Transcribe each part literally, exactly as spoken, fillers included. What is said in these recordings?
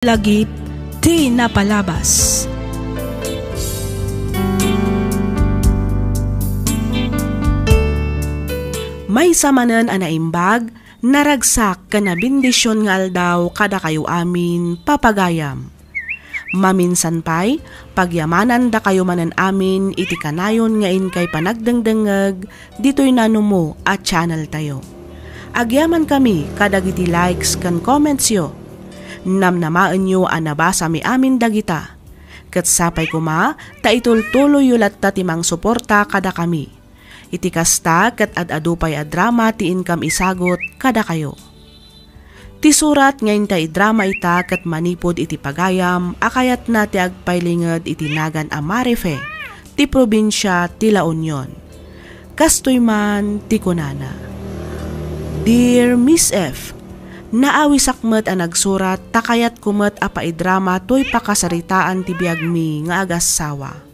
Lagip ti napalabas. Maysa manen a naimbag, naragsak ken nabendision nga aldaw kadakayo amin, papagayam. Maminsan pay, pagyamanandakayo manen amin iti kanayon nga inkay panagdengdengngeg ditoy nanumo a channeltayo. Agyamankami kadagiti likes ken commentsyo. Namnamaenyo a nabasami amin dagita. Ket sapay koma ta itultuloyyo latta ti mangsuporta kadakami. Iti kasta, ket ad-adu pay a drama ti inkam isagut kadakayo. Ti surat nga inta idrama ita ket manipud iti pagayam a kayatna ti agpailinged iti nagan a Marife, ti probinsia ti La Union. Kastoy man ti kunana, "Dear Miss F, naawisak met a nagsurat ta kayatko met a paidrama toy pakasaritaan ti biagmi nga agassawa.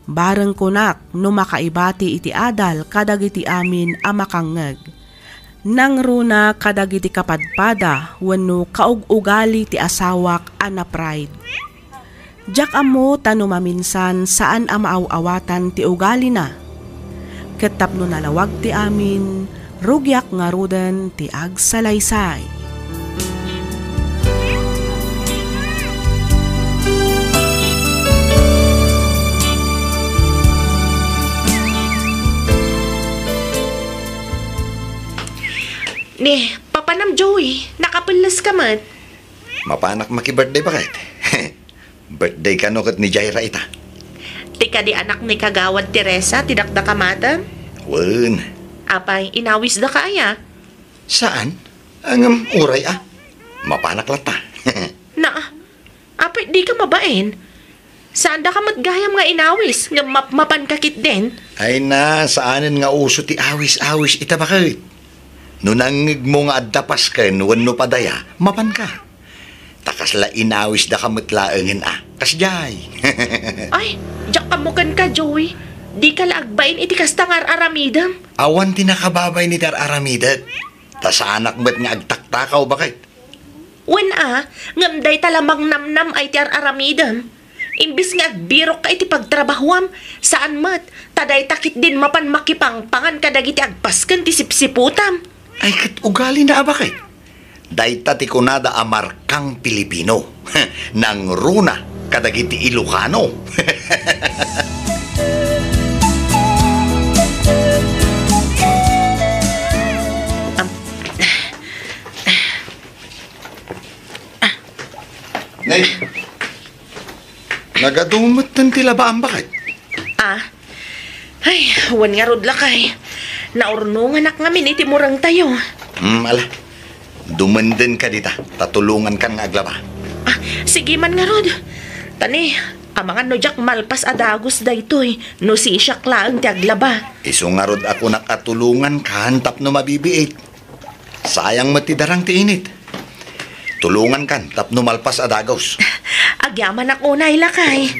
Bareng kunak no makaibati iti adal kadagiti amin a makangngeg. Nangruna kadagiti kapadpada wenno kaug-ugali ti asawak a na-pride. Diak ammo ta no maminsan saan a maaw-awatan ti ugalina. Ket tapno nalawag ti amin, rugiak ngaruden ti agsalaysay." Ni, papanam, Joey, nakapelles ka met? Mapanak maki-birthday, baket. Birthday kano ket ni Jaira ita? Ti kadi anak ni Kagawad Teresa ti dakdakamatem? Wen. Apay, inawisda ka aya? Saan? Ngem uray a. Mapanak latta. Naa, apay, dika mabain. Saandaka met gayam nga inawis, ngem mapmapanka ketdin? Ay na, saanen nga uso ti awis-awis ita, baket. No nangngegmo nga adda pasken wenno padaya, mapanka. Ta kasla inawisdaka met laengen a. Kasdiay. Ay, diak ammo kenka, Joey. Dika la agbain iti kasta nga ar-aramidem. Awan ti nakababain iti ar-aramidek. Ta saanak met nga agtaktakaw, baket. Wen a, ngem dayta la mangnamnam ay ti ar-aramidem. Imbes nga agbirokka iti pagtrabahuam, saan met, ta dayta ketdin mapan makipangpangan kadagiti agpasken ti sipsiputam. Ay, ket ugalina a, baket. Dayta ti kunada a markang Pilipino. Nangruna kadagiti Ilocano. Am-, Nay, nagadumetten ti labaam, baket? Ah? Ay, wen ngarud, lakay. Naurnonganak ngamin iti murengtayo. Hmm, ala. Dumenden ka dita, ta tulongankan nga aglaba. Ah, sige man ngarud. Ta ni, amangan no diak malpas a dagus daytoy, no sisiak laeng ti aglaba. Isu ngarud a kunak a tulongankan tapno mabibiit. Sayang met ti darang ti init. Tulongankan tapno malpas a dagus. Agyamanak unay, lakay.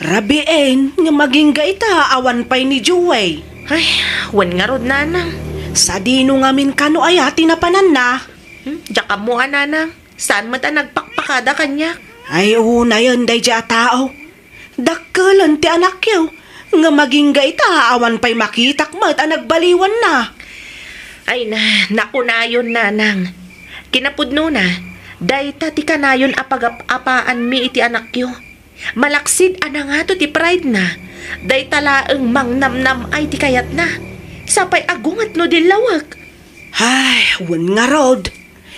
Rabiin nga agingga ita awan pay ni Joey. Ay, wen ngarud, nanang. Sadino ngamin kano aya ti napananna? Hmm, diak ammo a, nanang. Saan met a nagpakpakada kaniak? Ay, unayen daydiay a tao. Dakkelen ti anakyo, ngem agingga ita awan pay makitak met a nagbaliwanna. Ay na, nakunayon, nanang. Kinapudnona, dayta ti kanayon a pagap-apaanmi iti anakyo. Malaksid a nangato ti pride na, dayta laeng mangnamnam-ay ti kayatna. Sapay a gunget no dillawek. Ay, wen ngarud.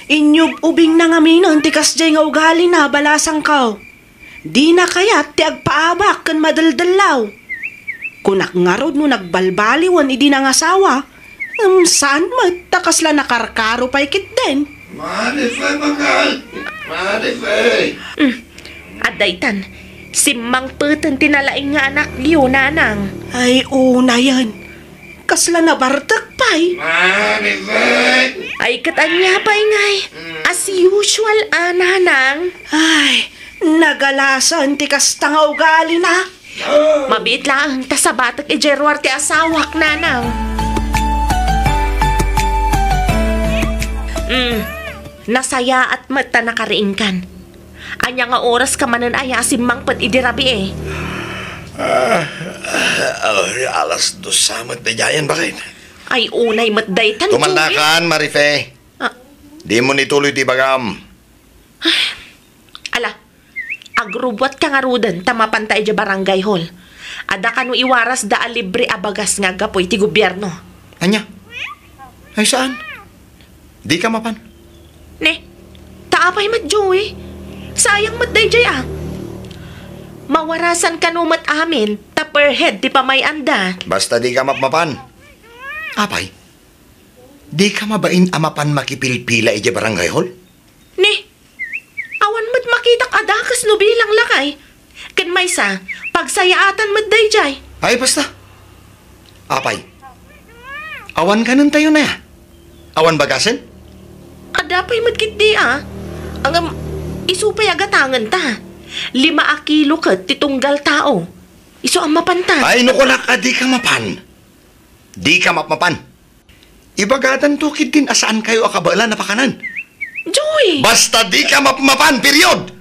Inyub-ubingna ngaminen ti kasdiay nga ugalina, balasangko. Dina kayat ti agpaabak ken madeldellaw. Kunak ngarud no nagbalbaliwen idi nangasawa, ngem saan met ta kasla nakarkaro pay ketdin. Marife, baket! Marife! Mm. Adda itan, simmangpeten ti nalaing nga anakyo, nanang. Ay, unayen. Kasla nabartek pay. Marife! Ay, ket ania pay ngay? As usual, a, nanang. Ay, nagalasan ti kasta nga ugalina. Mabiit laeng ta sabatek idiay ruar ti asawak, nanang. Mm. Nasayaat met ta nakariingkan. Ania nga oras ka manen aya a simmangpet idi rabii? Ah, ah, alas dos sa met daydiayen, bakit? Ay, unay met daytan, Joey. Tumannakan, Marife. Ah. Dimo nituloy ti ibagam. Ala, agrubbuatka ngaruden ta mapanta idiay barangay hall. Adda kano iwarasda a libre a bagas nga aggapu iti gobierno. Ania? Ay, saan? Dika mapan? Ne, ta apay met, Joey? Sayang met daydiay a. Mawarasan kano met amin ta per head ti pamay-anda. Basta dika mapmapan. Apay? Dika mabain a mapan makipilpila idiay barangay hall? Ne, awan met makitak a dakes no bilang lakay. Ken maysa, pagsayaatan met daydiay. Ay, basta. Apay, awan kanentayon aya? Awan bagasen? Adda pay met ketdi a. Ngem, isu pay a gatangenta. Lima a kilo ket ti tunggal tao. Isu a mapanta. Ay, no kunak a dika mapan. Dika mapmapan. Ibagadanto ketdin a saankayo a kabaelan a pakanen. Joey! Basta dika mapmapan, period!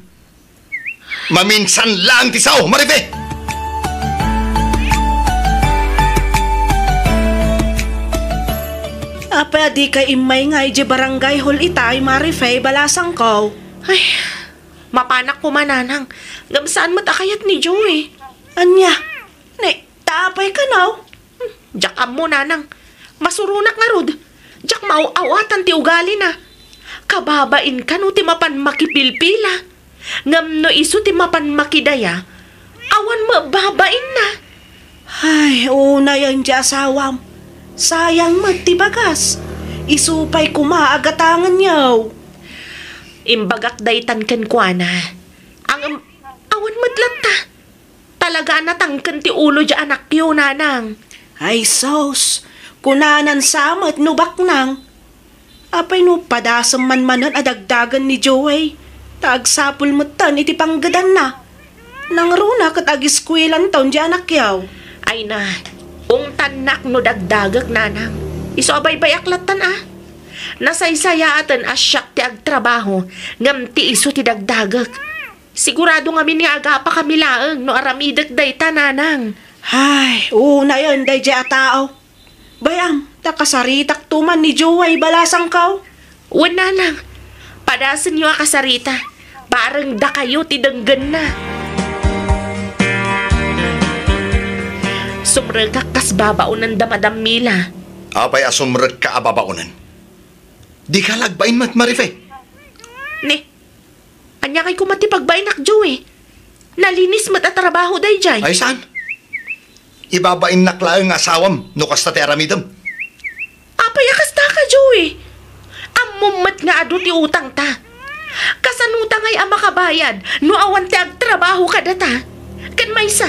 Maminsan laeng ti sao, Marife! Apay a dika immay nga idiay barangay hall itay, Marife, balasangko? Ay, mapanak koma, nanang. Ngem saan met a kayat ni Joey. Ania? Ne, ta apay kano? Hmm, diak ammo, nanang. Masuronak ngarud. Diak maaw-awatan ti ugalina. Kababain kano ti mapan makipilpila. Ngem no isu ti mapan makidaya, awan met babainna. Ay, unayen ti asawam. Sayang met ti bagas. Isu pay koma a gatangenyo. Imbagak daytan kenkuana. Ngem, awan met latta. Talaga a natangken ti ulo diay anakyo, nanang. Ay sus, kunanan sa met no baknang. Apay no padasem man manen a dagdagen ni Joey, ta agsapul metten iti panggedanna. Nangruna ket agiskuelanton diay anakyo. Ay na, ungtannak no dagdagek, nanang. Isu a baybay-ak lattan a. Nasaysayaaten a siak ti agtrabaho, ngem ti isu ti dagdagek. Sigurado ngamin nga agapakami laeng no aramidek dayta, nanang. Ay, unayen daydiay a tao. Bay-am, ta kasaritakto man ni Joey balasangko. Wen, nanang, padasenyo a kasarita. Bareng dakayo ti denggenna. Sumrekak kas babaonen da Madam Mila. Apay a sumrekka a babaonen? Dika la agbain met, Marife? Ne, ania ngay koma ti pagbainak, Joey? Nalinis met a trabaho daydiay. Ay, saan? Ibabainnak laeng nga asawam no kasta ti aramidem. Apay a kastaka, Joey? Ammom met nga adu ti utangta. Kasanota ngay a makabayad no awan ti agtrabaho kadata? Ken maysa,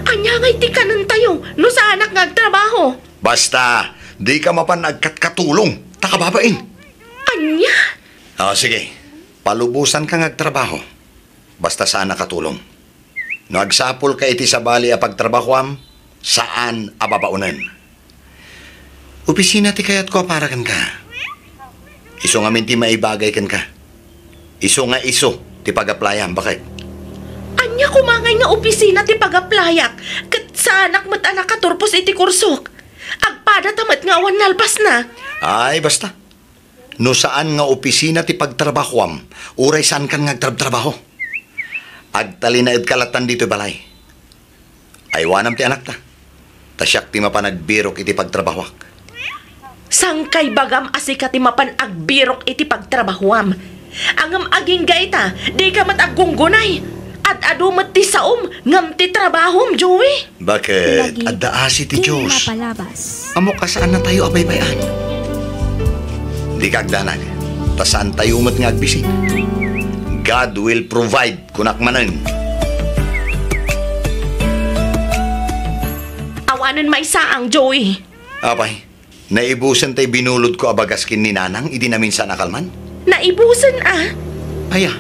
ania ngay ti kanentayo no saanak nga agtrabaho? Basta, dika mapan agkatkatulong, ta kababain. Ania? O, sige. Palubosanka nga agtrabaho. Basta saan a katulong. No agsapulka iti sabali a pagtrabahoam, saan a babaonen. Opisina ti kayatko a para kenka. Isu ngamin ti maibagay kenka. Isu nga isu ti pag-applyam, baket. Ania koma ngay nga opisina ti pag-applyak, ket saanak met a nakaturpos iti kursok? Agpadata met nga awan nalpasna. Ay, basta. No saan nga opisina ti pagtrabahoam, uray saankan nga agtrabtrabaho. Agtalinaedka lattan ditoy balay. Aywanam ti anakta. Ta siak ti mapan agbirok iti pagtrabahoak. Sangkay bagam a sika ti mapan agbirok iti pagtrabahoam. Ngem agingga ita, dika met aggunggunay. Ad-adu met ti saom ngem ti trabahom, Joey. Baket, adda asi ti Dios. Ammok a saannatayo a baybay-an. Dika agdanag, ta saantayo met nga agbisin. God will provide, kunak manen. Awanen maysaang, Joey. Apay, naibusen tay binulodko a bagas ken ni Nanang idi naminsan a kalman? Naibusen a? Aya.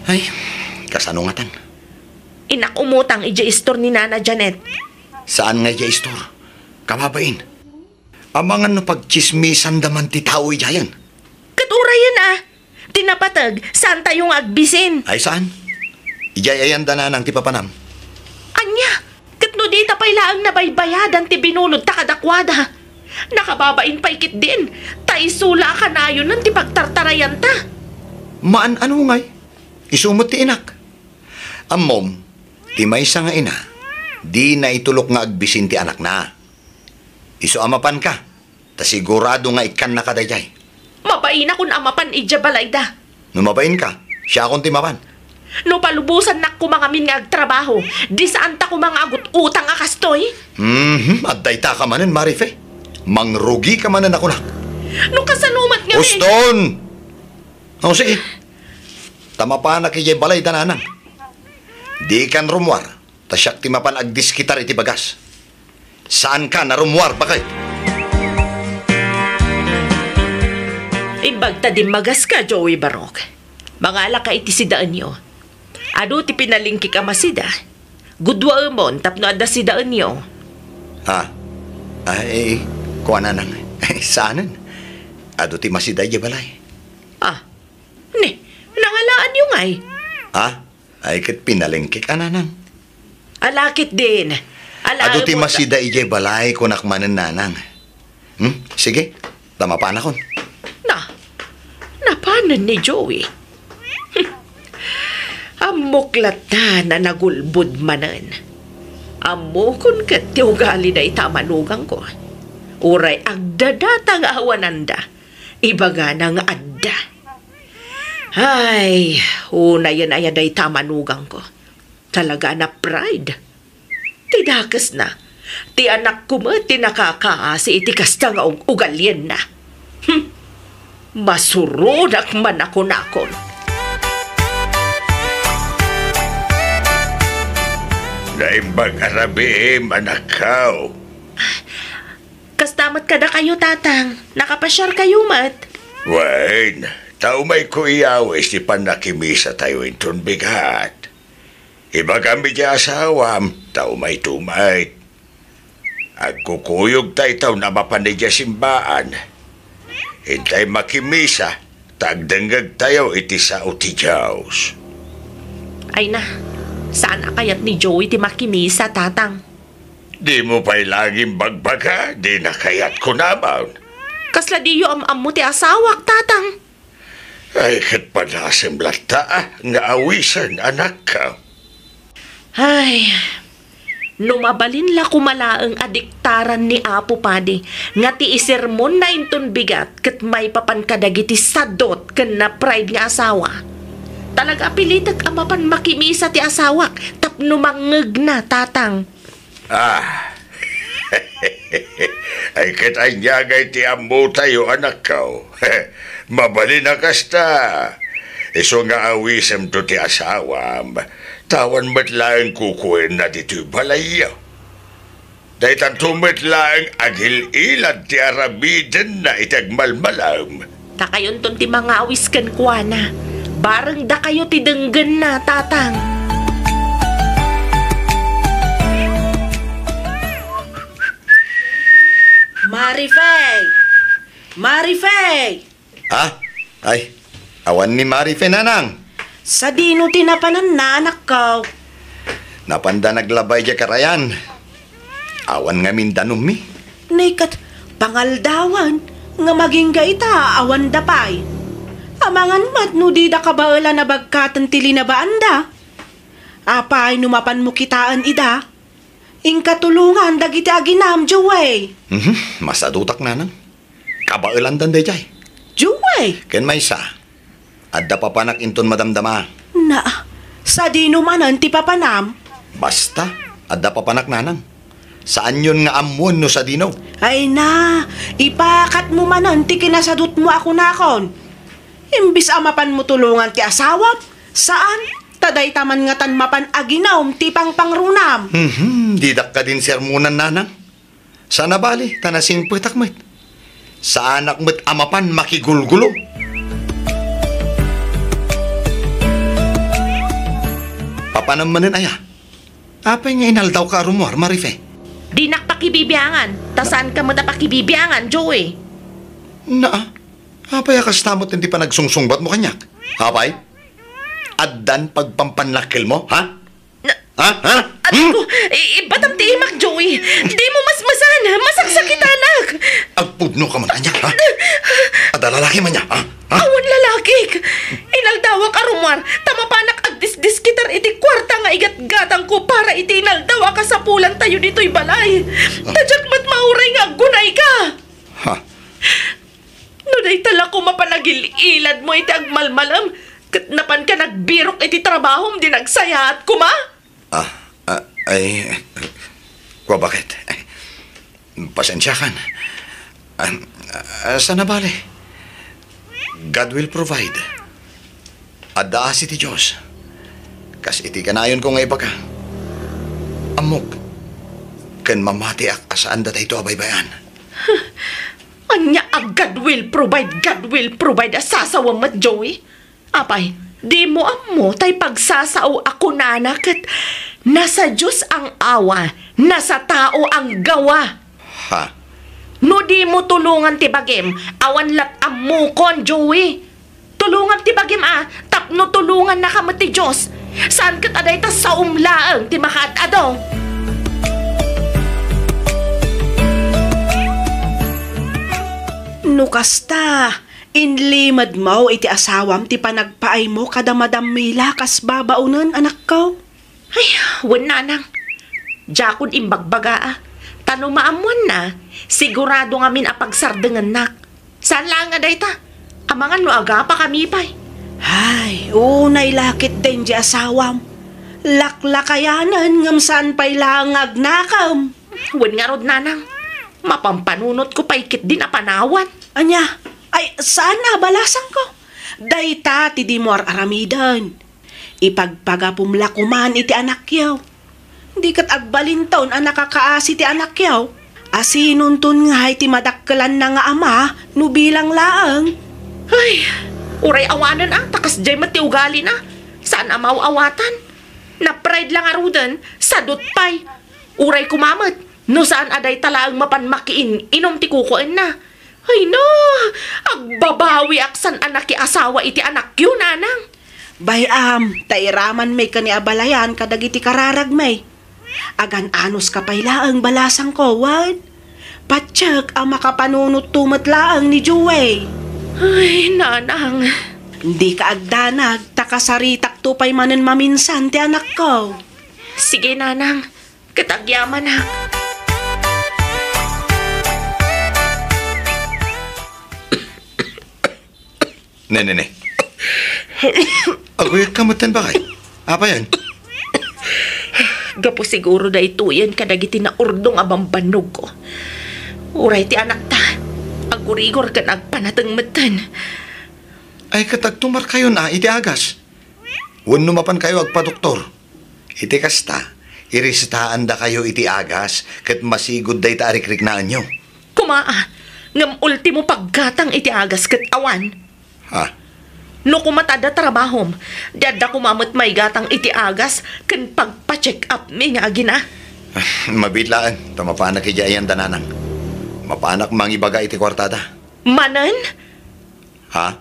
Ay, kasano ngatan? Innak umutang idiay istor ni Nana Janet. Saan nga idiay istor? Kababain. Amangan no pagtsismisanda man ti tao idiayen. Ket Ayan a, ti napateg, saantayo nga agbisin. Ay, saan? Idiay ayanda nanang ti papanam. Ania? Ket no dita pay laeng nabaybayadan ti binulodta kadakuada, nakababain pay ketdin, ta isu la a kanayonen ti pagtartarayanta. Maan-ano ngay? Isu met ti inak. Ammom, ti maysa nga ina, dina itulok nga agbisin ti anakna. Isu a mapanka, ta sigurado nga ikkannaka daydiay. Mabainakon a mapan idiay balayda. No mabainka, siakon ti mapan. No palubosannak koma ngamin nga agtrabaho, di saanta koma nga agut-utang a kastoy? Mhm, adda itaka manen, Marife. Mangrugika manen a kunak. No kasano met ngamin? Uston! O, sige. Ta mapanak idiay balayda nanang. Dikan rummuar, ta siak ti mapan agdiskitar iti bagas. Saanka a rummuar, baket? Imbag ta dimmagaska, Joey Barok. Mangalaka iti sidaenyo. Adu ti pinalingkik a masida. Guduaemon tapno adda sidaenyo. Ha? Ay, kuan nanang. Saanen. Adu ti masida idiay balay. Ah, ni, nangalaanyo ngay? Ha? Ay, ket pinalengkek a nanang. Ala ketdin. Ala, adu ti masida idiay balay, kunak manen nanang. Hmm? Sige, ta mapanakon. Na, napanen ni Joey. Ammok latta a nagulbod manen. Ammokon ket ti ugali dayta a manugangko. Uray agdadata nga awananda, ibagana nga adda. Ay, unayen aya dayta a manugangko. Talaga a pride. Ti dakesna, ti anakko met ti nakakaasi iti kasta nga ug-, ugalienna. Hmm. Masuronak man a kunakon. Naimbag a rabiim, anakko. Kasta met kadakayo, Tatang. Nakapasiarkayo met. Wen, ta umayko iyawis ti pannakimisatayo inton bigat. Ibagam iti asawam, ta umayto met. Agkukuyogtayto a mapan idiay simbaan. Intay makimisa, ta agdengngegtayo iti sao ti Dios. Ay na, saan a kayat ni Joey ti makimisa, Tatang? Dimo pay laeng imbagbaga, dina kayat kunamon. Kasla diyo am-ammo ti asawak, Tatang? Ay, ket padasem latta, ah, nga awisen, anakko. Ay, no mabalin la koma laeng a diktaran ni Apo Padi nga ti isermonna inton bigat ket maipapan kadagiti sadot ken na-pride nga asawa. Talaga a pilitek a mapan makimisa ti asawak tapno mangngegna, Tatang. Ah. Ay, ket ania ngay ti ammotayo, anakko? Mabalin a kasta. Isu nga awisemto ti asawam, ta awan met laeng kukuenna ditoy balayyo. Daytanto met laeng agil-ilad ti aramidenna iti agmalmalem. Ta kayonton ti mangawis kenkuana. Bareng dakayo ti denggenna, Tatang. Marifay! Marifay! Ha? Ay, awan ni Marife, nanang. Sadino ti napananna, anakko? Napanda naglaba idiay karayan. Awan ngamin danummi. Nay ket, pangaldawan nga magingga ita, awanda pay. Amangan met no dida kabaelan a bagkaten ti linabaanda. Apay no mapanmo kitaen ida? Inka tulongan dagiti aginam, Joey. Mhm, masadutak, nanang. Kabaelandan daydiay. Joey! Ken maysa, adda papanak inton madamdama. Na, sadino manen ti papanam? Basta, adda papanak, nanang. Saanyon nga ammoen no sadino. Ay na, ipakatmo manen ti kinasadutmo a kunakon. Imbis a mapanmo tulongan ti asawam, saan, ta dayta man ngatan mapan aginum ti pangpangrunam. Mhm, didak kadin sermonan, nanang. Sana bali, ta nasingpetak met. Saanak met a mapan makigulgulo. Papanam manen aya? Apay nga inaldawka a rummuar, Marife? Dinak pakibibiangan, ta saanka met a pakibibiangan, Joey. Naa, Apay a kasta met ti panagsungsungbatmo kaniak? Apay? Addan pagpampanlakkelmo, ha? Na- Ha? Ha? Aray Hmm? ko, i- ibatam ti imak, Joey. Di mo masmasan. Masaksakitanak. Agpudno ka man kaniak, ha? Adda lalaki man niya, ha? Ha? Awan lalakik. Inaldawak a rummuar, ta mapanak agdisdiskitar iti kuarta nga igatgatangko para iti inaldaw a kasapulantayo ditoy balay. Ah. Ta diak met mauray nga aggunay ka. Ha? No dayta la koma panagil-iladmo iti agmalmalem, ket napanka nagbirok iti trabahom, di nagsayaat koma? Ah, ah, ay, kua baket. Pasensiakan. Ah, ah, saan a bale. God will provide. Adda asi ti Dios. Kas iti kanayonko nga ibaga. Ammok. Ken mamatiak a saan datayto a baybay-an. Ania a God will provide, God will provide a sasawem met, Joey? Apay, di mo ammo tay pagsasao a kunana ket nasa Dios ang awa, nasa tao ang gawa. Ha? No di mo tulongan ti bagim, awan lat ammokon, Joey. Tulongam ti bagim a, tapno tulongannaka met ti Dios. Saan ket a dayta saom laeng ti makaad-ado. No kasta, inlimedmo iti asawam ti panagpaaymo kada Madam Mila kas babaonen, anakko? Ay, wen, nanang. Diakon imbagbaga a. Ta no maammoanna, sigurado ngamin a pagsardengennak. Saan laeng a dayta. Amangan no agapakami pay. Ay, unay la ketdin ti asawam. Laklakayanen ngem saan pay laeng nga agnakem. Wen ngarud, nanang. Mapampanunotko pay ketdin a panawan. Ania? Ay, saan a balasangko? Dayta ti dimo ar-aramiden. Ipagpagapom la koman iti anakyo. Di ket agbalinton a nakakaasi ti anakyo. Asinonton ngay ti madakkelanna nga ama no bilang laeng? Ay, uray awanen a, ta kasdiay met ti ugalina. Saan a maaw-awatan. Napride la ngaruden, sadut pay. Uray koma met, no saan a dayta laeng mapan makiin-inom ti kukuenna. Ay na, agbabawiak san a nakiasawa iti anakyo, nanang. Bay-am, ta iramanmi ken ni abalayan kadagiti kararagmi. Agan-anuska pay laeng balasangko, wen? Patiek a makapanunotto met laeng ni Joey. Ay, nanang. Dika agdanag, ta kasaritakto pay manen maminsan ti anakko. Sige, nanang. Ket agyamanak. Ne, ne, ne. Aguyod ka metten, bakay? Apayen? Gapu siguro daytoyen kadagiti naurdong a bambannogko. Uray ti anakta, agurigor ken agpanateng metten. Ay, ket agtumarkayon a iti agas. Wenno mapankayo agpadoktor. Iti kasta, iresetaandakayo iti agas ket masigud dayta a rikriknaanyo. Koma a, ngem ultimo paggatang iti agas ket awan. Ha? No koma ta adda trabahom, di adda koma met maigatang iti agas ken pagpa-check up mi nga agina. Ah, mabiit laeng, ta mapanak idiay ayan da nanang. Mapanak mangibaga iti kuartada. Manen? Ha?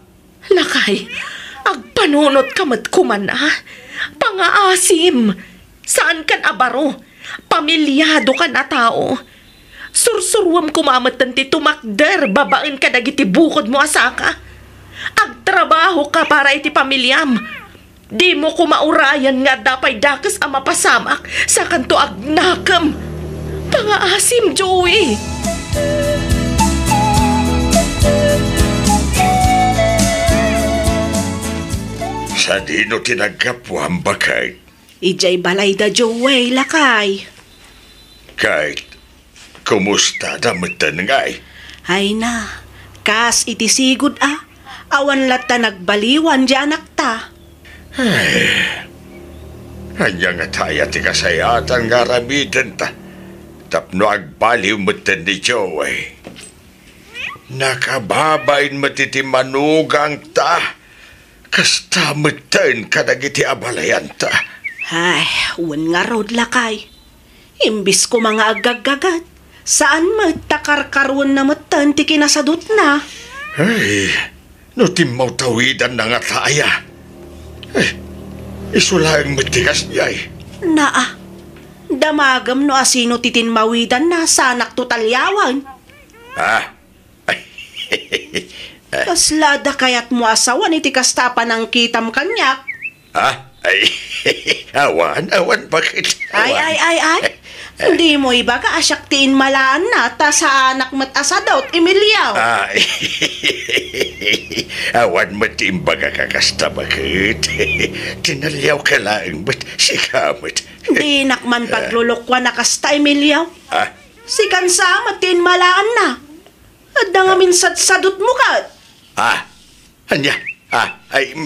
Lakay, agpanunotka met koman a. Pangaasim. Saankan a baro. Pamiliadokan a tao. Sursuruem koma metten ti tumakder babaen kadagiti bukodmo a saka. Agtrabahoka para iti pamiliam. Dimo koma urayan nga adda pay dakes a mapasamak, sakanto agnakem. Pangaasim, Joey! Sadino ti naggapuam, baket? Idiay balay da Joey, lakay. Ket, kumusta da metten ngay? Ay na, kas iti sigud a, awan latta nagbaliwan di anakta. Ay, ania nga taya ti kasayaatan nga aramidenta tapno agbaliw metten ni Joey? Nakababain met iti manugangta, kasta metten kadagiti abalayanta. Ay, wen ngarud, lakay. Imbis koma nga aggaggagat, saan met ta karkaruenna metten ti kinasadutna. Ay, No timmawtawidanna ngata aya? Eh, isu laeng met ti kasdiay. Naa, damagem no asino ti tinmawidanna, saanakto talliawen. Ah? Kasla adda kayatmo a sawen iti kasta a panangkitam kaniak? Ha? Ay, awan, awan, bakit? Ay, awan. Ay, ay, ay. Dimo ibaga a siak ti inmalaanna, ta saanak met a sadut, Emilio. Ay, awan met ti imbagak a kasta, bakit? Tinalliawka laeng met, sika met. Dinak man paglulukuan a kasta, Emilio. Ah? Sikan sa met ti inmalaanna. Adda ngamin sadsadutmo ket. Ah, ania? Ah, ay,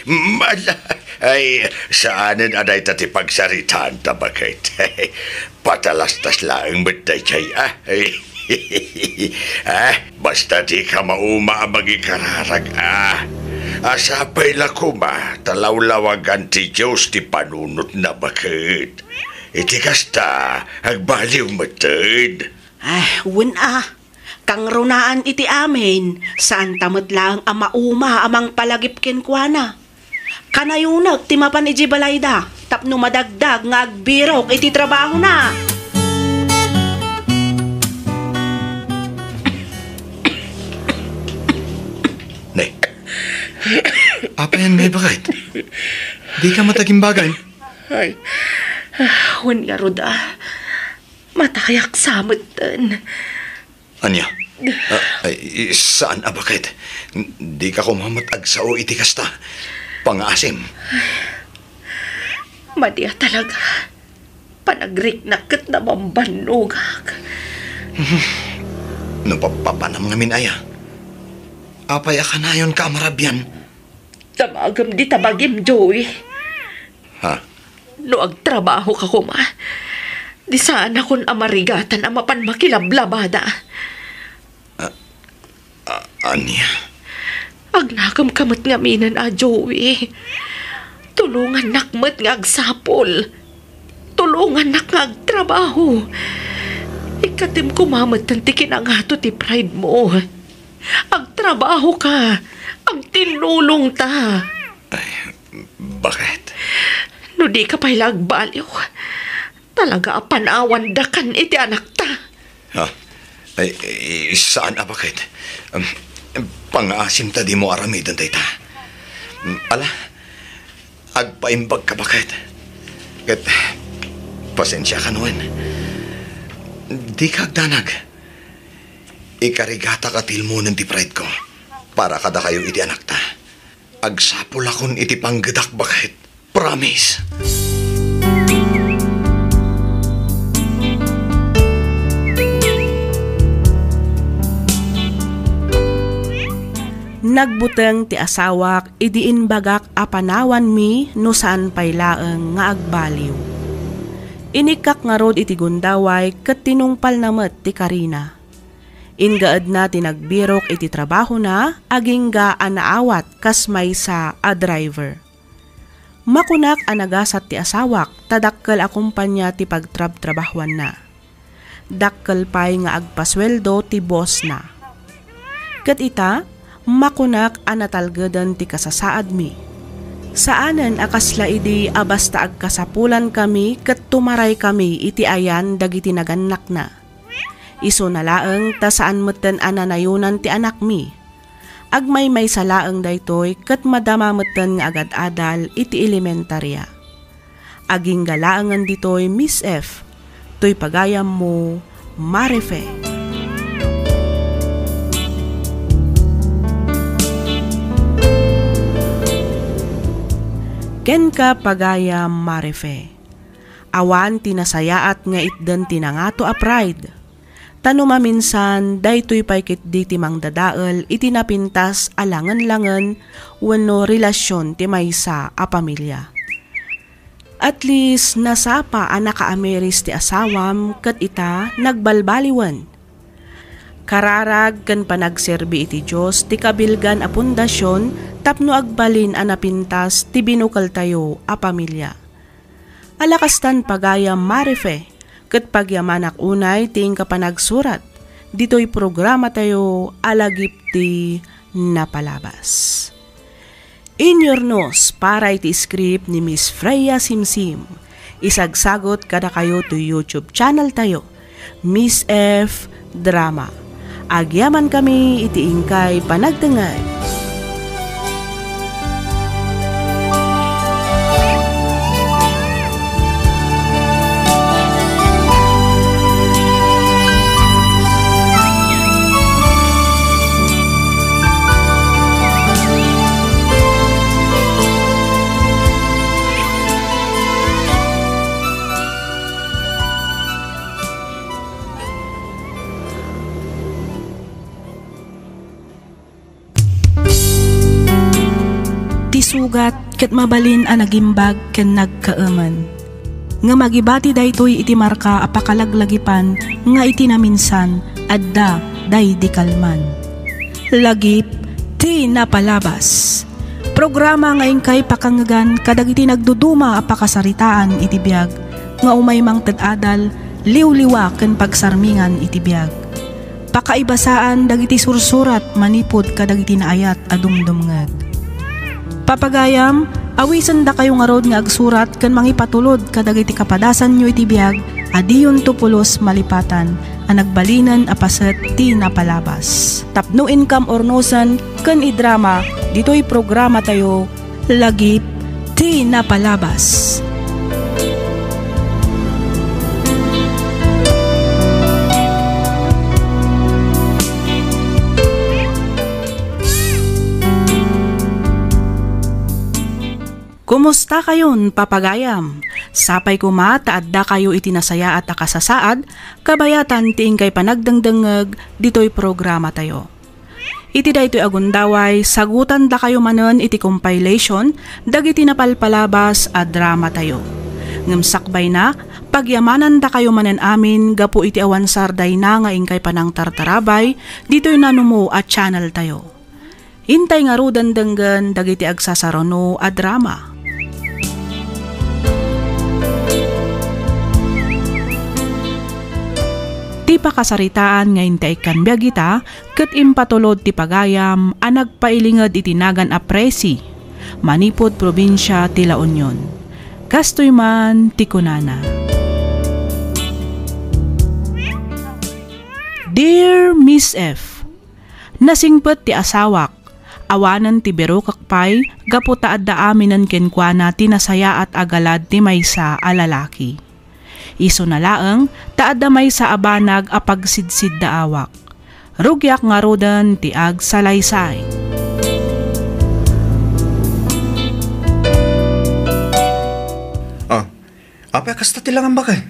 mala. Ay, saanen a dayta ti pagsaritaanta, bakit? Patalastas laeng met daydiay, ah. Ay, ah, basta dika mauma a mangikararag, ah. Sapay la koma ta lawlawagan ti Dios ti panunotna, bakit? Iti kasta, agbaliw metten. Ah, wen a. Kangrunaan iti amin, saanta met laeng a mauma a mangpalagip kenkuana. Kanayonek ti mapan idiay balayda tapno madagdag nga agbirok iti trabahona. Nay. Apayan, may bakit? Di ka matagimbagan? Ay, wen ngarud a. Matayak sa metten. Ania? Ah, ay, saan a bakit? Di ka koma met agsao iti kasta. Pangaasim. Madi a talaga. Panagriknak ket nabambannogak. No pappapanam ngamin aya? Apay a kanayonka a marabian? Damagem dita bagim, Joey. Ha? No agtrabahoka koma, di saanakon a marigatan a mapan makilablabada. A-, a-, ania? Agnakemka met ngaminen a, Joey. Tulongannak met nga agsapul. Tulongannak nga agtrabaho. Ikkatem koma metten ti kinangato ti pride mo. Agtrabahoka. Agtinnulongta. Ay, bakit? No dika pay la agbaliw, talaga a panawandakan iti anakta. Ha? Ay, ay, saan a bakit? Um, pangaasim ta dimo aramiden dayta. Um, ala, agpaimbagka bakit? Ket, pasensiakan wen. Dika agdanag. Ikarigatak a tilmonen ti pride ko para kadakayo iti anakta. Agsapulakon iti panggedak bakit. Promise. Nagbuteng ti asawak idi imbagak a panawanmi no saan pay laeng nga agbaliw. Inikkak ngarud iti gundaway ket tinungpalna met ti karina. Ingaedna ti nagbirok iti trabahona agingga a naawat kas maysa a driver. Makunak a nagasat ti asawak ta dakkel a kompania ti pagtrabtrabahoanna. Dakkel pay nga agpasueldo ti bossna. Ket ita, makunak a natalgeden ti kasasaadmi. Saanen a kasla idi a basta agkasapulankami ket tumaraykami iti ayan dagiti nagannakna. Isuna laeng ta saan metten a nanayonan ti anakmi. Agmaymaysa laeng daytoy ket madama metten nga agad-adal iti elementaria. Agingga laengen ditoy, Miss F, toy pagayammo, Marife. Kenka, pagayam Marife. Awan ti nasayaat nga itden ti nangato a pride. Ta no maminsan, daytoy pay ketdi ti mangdadael iti napintas a langen-langen wenno relasion ti maysa a pamilia. At least, nasapa a nakaamiris ti asawam ket ita nagbalbaliwen. Kararag ken panagserbi iti Dios ti kabilgan a pundasion tapno agbalin a napintas ti binukeltayo a pamilia. Ala kastan, pagayam Marife, ket pagyamanak unay ti inka panagsurat ditoy programatayo a lagip ti napalabas. Inyurnos para iti script ni Miss Freya Simsim. Isagsagut kadakayo ti YouTube channel tayo, Miss F Drama. Agyamankami iti inkay panagdengngeg. Ti sugat ket mabalin a nagimbag ken nagkaemen. Ngem agibati daytoy iti marka a pakalaglagipan nga iti naminsan, adda daydi kalman. Lagip ti napalabas. Programa nga inkay pakangngegan kadagiti nagduduma a pakasaritaan iti biag nga umay mangted adal, liwliwa ken pagsarmingan iti biag. Pakaibasaan dagiti sursurat manipud kadagiti naayat a dumdumngeg. Papagayam, awisendakayo ngarud nga agsurat ken mangipatulod kadagiti kapadasanyo iti biag a diyonto pulos malipatan a nagbalinen a paset ti napalabas. Tapno inkam urnosen ken idrama ditoy programatayo, Lagip ti napalabas. Kumustakayon, papagayam? Sapay koma ta addakayo iti nasayaat a kasasaad, kabayatan ti inkay panagdengdengngeg ditoy programatayo. Iti daytoy a gundaway, sagutandakayo manen iti compilation dagiti napalpalabas a dramatayo. Ngem sakbayna, pagyamanandakayo manen amin gapu iti awan sardayna nga inkay panangtartarabay ditoy nanumo a channeltayo. Intay ngaruden denggen dagiti agsasaruno a drama. Ti pakasaritaan nga intay ikkan biag ita ket impatulod ti pagayam a nagpailinged iti nagan a Presi, manipud probinsia ti La Union. Kastoy man ti kunana, Dear Miss F, nasingpet ti asawak. Awanen ti birukek pay gapu ta adda aminen kenkuana ti nasayaat a galad ti maysa a lalaki. Isuna laeng ta adda maysa a banag a pagsidsiddaawak. Rugiak ngaruden ti agsalaysay. Ah, apay a kasta ti langam, baket?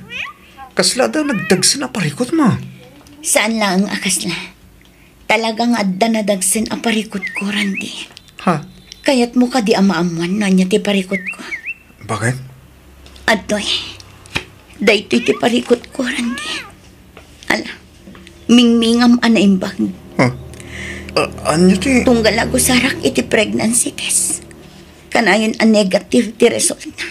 Kasla adda nagdagsen a parikutmo? Saan laeng a kasla. Talaga nga adda nadagsen a parikutko, Randy. Ha? Kayatmo kadi a maammuan no ania ti parikutko? Baket? Adtoy. Daytoy ti parikutko, Randy. Ala, mingmingam a naimbag. Ha? A-, ania ti? Tunggal a gusarak iti pregnancy test. Kanayon a negative ti resultna.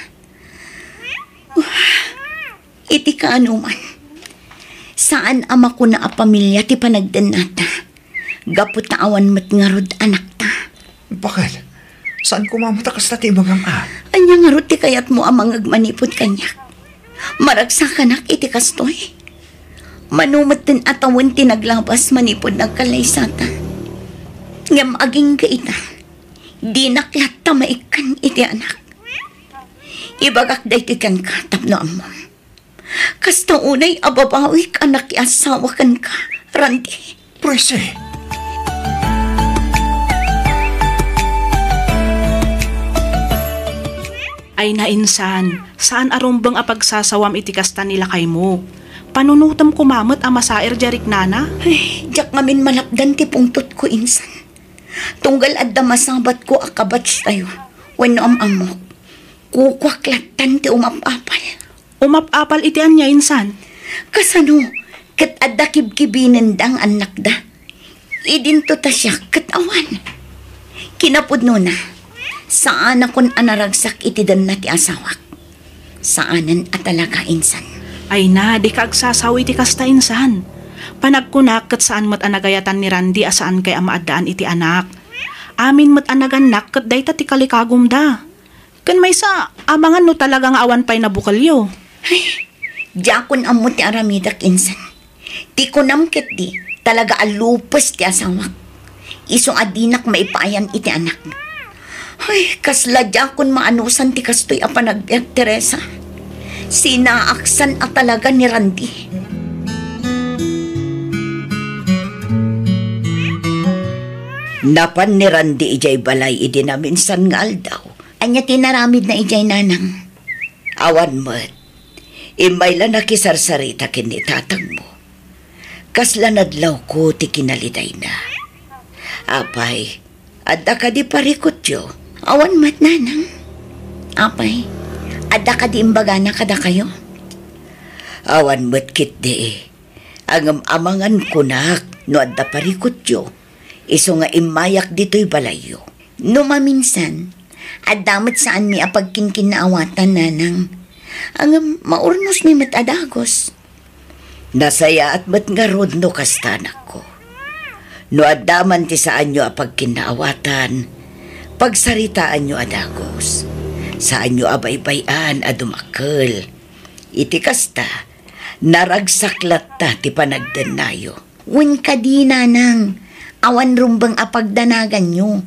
Iti kaanuman, saan a makuna a pamilia ti panagdennata, gapu ta awan met ngarud anakta. Baket? Saan koma met a kasta ti ibagam a? Ania ngarud ti kayatmo a mangngeg manipud kaniak? Maragsakanak iti kastoy? Mano metten a tawen ti naglabas manipud nagkallaysata? Ngem agingga ita, dinak latta maikkan iti anak. Ibagak daytoy kenka tapno ammom. Kasta unay a babawik a nakiasawa kenka, Randy. Presi! Ay, nainsan, saan a rumbeng a pagsasawam iti kasta ni lakaymo. Panunotem koma met a masaer diay riknana? Ay, diak ngamin malapdan ti pungtotko, insan. Tunggal adda masabatko a kabatchtayo wenno am-ammok, kukuak lattan ti umap-apal. Umap-apal iti ania, insan? Kasano ket adda kibkibinenda nga annakda? Idinto ta siak ket awan. Kinapudnona, saanakon a naragsak iti denna ti asawak. Saanen a talaga, insan. Ay na, dika agsasao iti kasta, insan. Panagkunak ket saan met a nagayatan ni Randy a saankay a maaddaan iti anak. Amin met a nagannak ket dayta ti kalikagumda. Ken maysa, amangan no talaga nga awan pay nabukelyo. Ay, diakon ammo ti aramidek, insan. Ti kunam ketdi, talaga a lupes ti asawak. Isu a dinak maipaayan iti anak. Ay, kasla diakon maanusan ti kastoy a panagbiag, Teresa. Sinaaksan a talaga ni Randy. Napan ni Randy idiay balay idi naminsan nga aldaw. Ania ti naramidna idiay, nanang? Awan met. Immay la nakisarsarita ken ni tatangmo. Kasla nadlawko ti kinalidayna. Apay, adda kadi parikutyo? Awan met, nanang. Apay, adda kadi imbagana kadakayo? Awan met ketdi. Ngem amangan kunak no adda parikutyo, isu nga immayak ditoy balayyo. No maminsan, adda met saanmi a pagkinkinnaawatan, nanang. Ngem maurnosmi met a dagus. Nasayaat met ngarud no kasta, anakko. No adda man ti saanyo a pagkinnaawatan, pagsaritaanyo a dagus. Saanyo a baybay-an a dumakkel. Iti kasta, naragsak latta ti panagdennayo. Wen kadi, nanang, awan rumbeng a pagdanaganyo.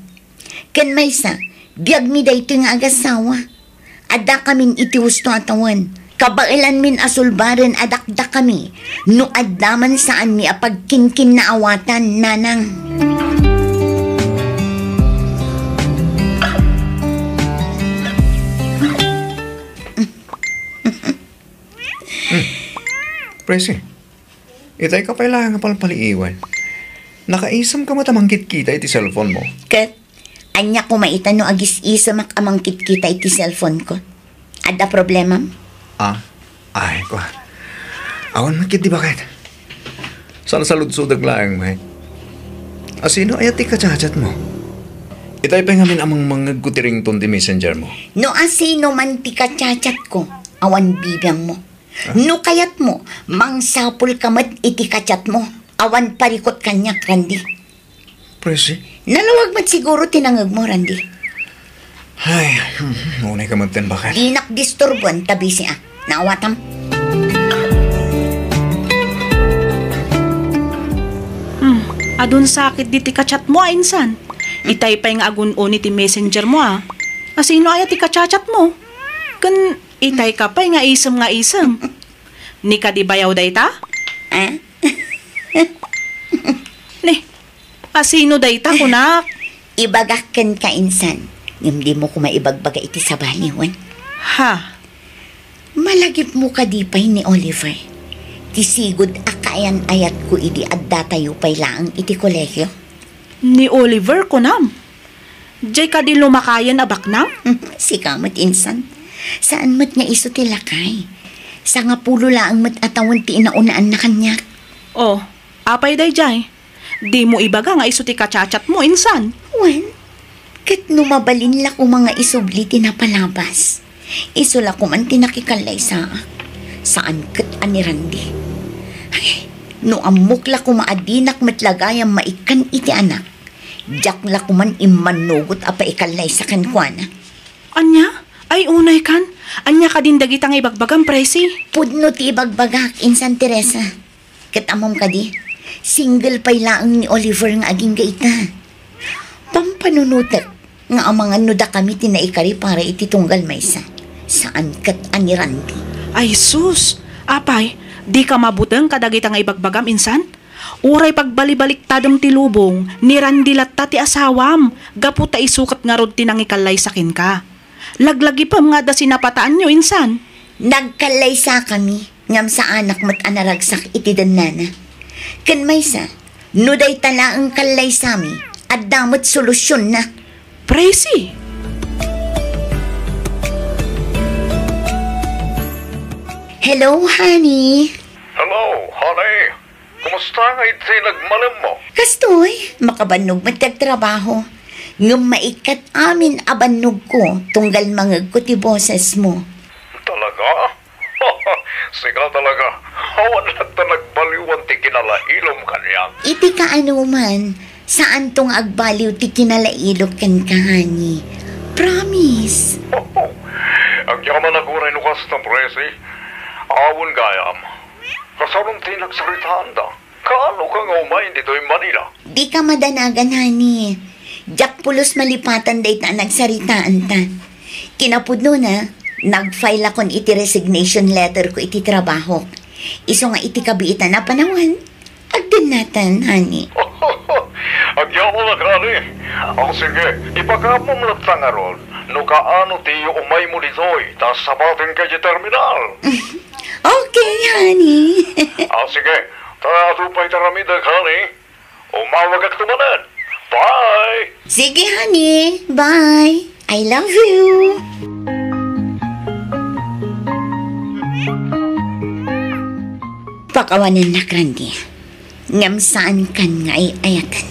Ken maysa, biagmi daytoy nga agasawa. Addakamin iti husto a tawen. Kabaelanmin a sulbaren a dakdakami no adda man saanmi a pagkinkinnaawatan, nanang. Hmm. Presi, itay ka pay laeng a palpaliiwen. Nakaisem ka met a mangkitkita iti cellphone mo? Ket, ania koma ita no agis-isemak a mangkitkita iti cellphone ko? Adda problemam? Ah, ay, kua. Awan met ketdi baket. Salsaludsodek laeng met. Asino aya ti kachat-chat mo? Itay pay ngamin a mangmangngegko ti ringtone ti messenger mo. No asino man ti kachat-chat ko, awan bibiangmo. Ah? No kayatmo, mangsapul ka met iti kachat mo. Awan parikut kaniak, Randy. Presi? Nalawag met siguro ti nangegmo, Randy. Ay, hmm, unay ka met ten, baket. Dinak disturboen ta busy a. Naawatam. Hmm, adun sakit di ti kachat mo a, insan. Itay pay nga agun-uni ti messenger mo a. Asino aya ti kachat-chat mo? Ken itay ka pay nga isem nga isem. Ni kadi bayaw dayta? Ah? Ni, asino dayta, kunak? Ibagak kenka, insan, ngem dimo koma ibagbaga iti sabali, wen? Ha? Malagipmo kadi pay ni Oliver? Ti sigud a kaayan-ayatko idi addatayo pay laeng iti kolegio. Ni Oliver, kunam? Diay kadi lumakayen a baknang? Sika met, insan. Saan met nga isu ti lakay. Sangapulo laeng met a tawen ti inaunaan na kaniak. Oh, apay daydiay? Dimo ibaga nga isu ti kachat-chat mo, insan? Wen, ket no mabalin la koma nga isubli ti napalabas, isu la koman ti nakikallaysaak. Saan ket a ni Randy. Ay, no ammok la koma a dinak met la gayam maikkan iti anak, diak la koman immannugot a paikallaysa kenkuana. Ania? Ay, unay kan? Ania kadin dagita nga ibagbagam, Presi? Pudno ti ibagbagak, insan Teresa. Ket ammom kadi, single pay laeng ni Oliver nga agingga ita. Pampanunotek nga amangan no dakami ti naikari para iti tunggal maysa. Saan ket a ni Randy. Ay sus! Apay, dika mabuteng kadagita nga ibagbagam, insan? Uray pagbalibaliktadem ti lubong, ni Randy latta ti asawam, gapu ta isu ket ngarud ti nangikallaysa kenka. Laglagipem nga adda sinapataanyo, insan. Nagkallaysakami, ngem saanak met a naragsak iti dennana. Ken maysa, no dayta laeng kallaysami, adda met solusionna. Presi! Hello, honey. Hello, honey. Kumusta nga idi nagmalemmo? Kastoy, makabannog met ti agtrabaho. Ngem maikkat amin a bannogko, tunggal mangegko ti bosesmo. Talaga? Sika talaga. Awan latta nagbaliwan ti kinalailom kaniak. Iti kaanoman, Saanto nga agbaliw ti kinalailog kenka, honey. Promise. Agyamanak uray no kasta, Presi. Awan gayam. Kasano ti nagsaritaanta? Kaano ka nga umay ditoy Manila? Dika madanagan, honey. Diak pulos malipatan dayta a nagsaritaanta. Kinapudnona, nag-file akon iti resignation letter ko iti trabahok. Isu nga iti kabiitan a panawen, agdennatan, honey. Agyamanak, honey. O sige, ipakaammo latta ngarud no kaano ti umaymo ditoy, ta sabatenka iti terminal. Okay, honey. Ah, sige. Ta, adu pay ti aramidek, honey. Umawagakto manen. Bye! Sige, honey. Bye. I love you. Pakawanennak, Randy. Ngem saankan nga ay-ayaten.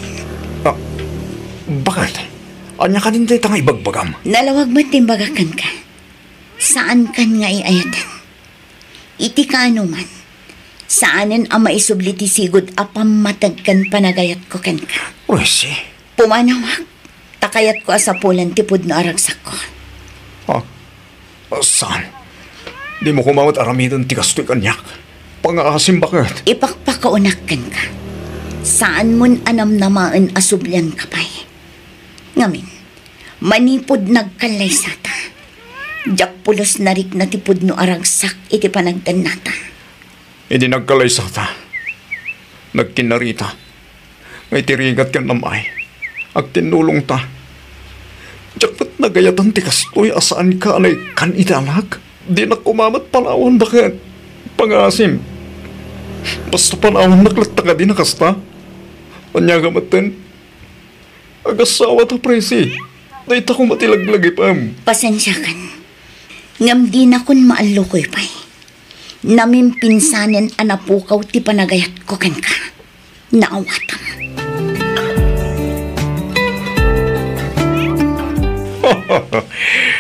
Ah, bakit? Ania kadin dayta nga ibagbagam? Nalawag met ti imbagak kenka. Saankan nga ay-ayaten. Iti kaanoman, saanen a maisubli ti sigud a pammateg ken panagayatko kenka. Presi. Pumanawak, ta kayatko a sapulan ti pudno a ragsakko. Ah, saan? Dimo koma met aramiden ti kastoy kaniak. Pangaasim baket. Ipakpakaonak kenka. Saanmon a namnamaen a sublianka pay. Ngamin, manipud nagkallaysata, diak pulos narikna ti pudno a ragsak iti panagdennata. Idi nagkallaysata, nagkinnarita, nga iti rigat ken amay, agtinnulongta. Diak met nagayatan ti kastoy a saanka a naikkan iti anak. Dinak koma met panawandak ket pangaasim. Basta panawannak latta kadi a kasta. Ania nga metten? Agassawa ta, Presi. Dayta koma ti laglagipem. Pasensiakan. Ngem dinakon maallukoy pay. Namimpinsanen a napukaw ti panagayatko kenka. Naawatam.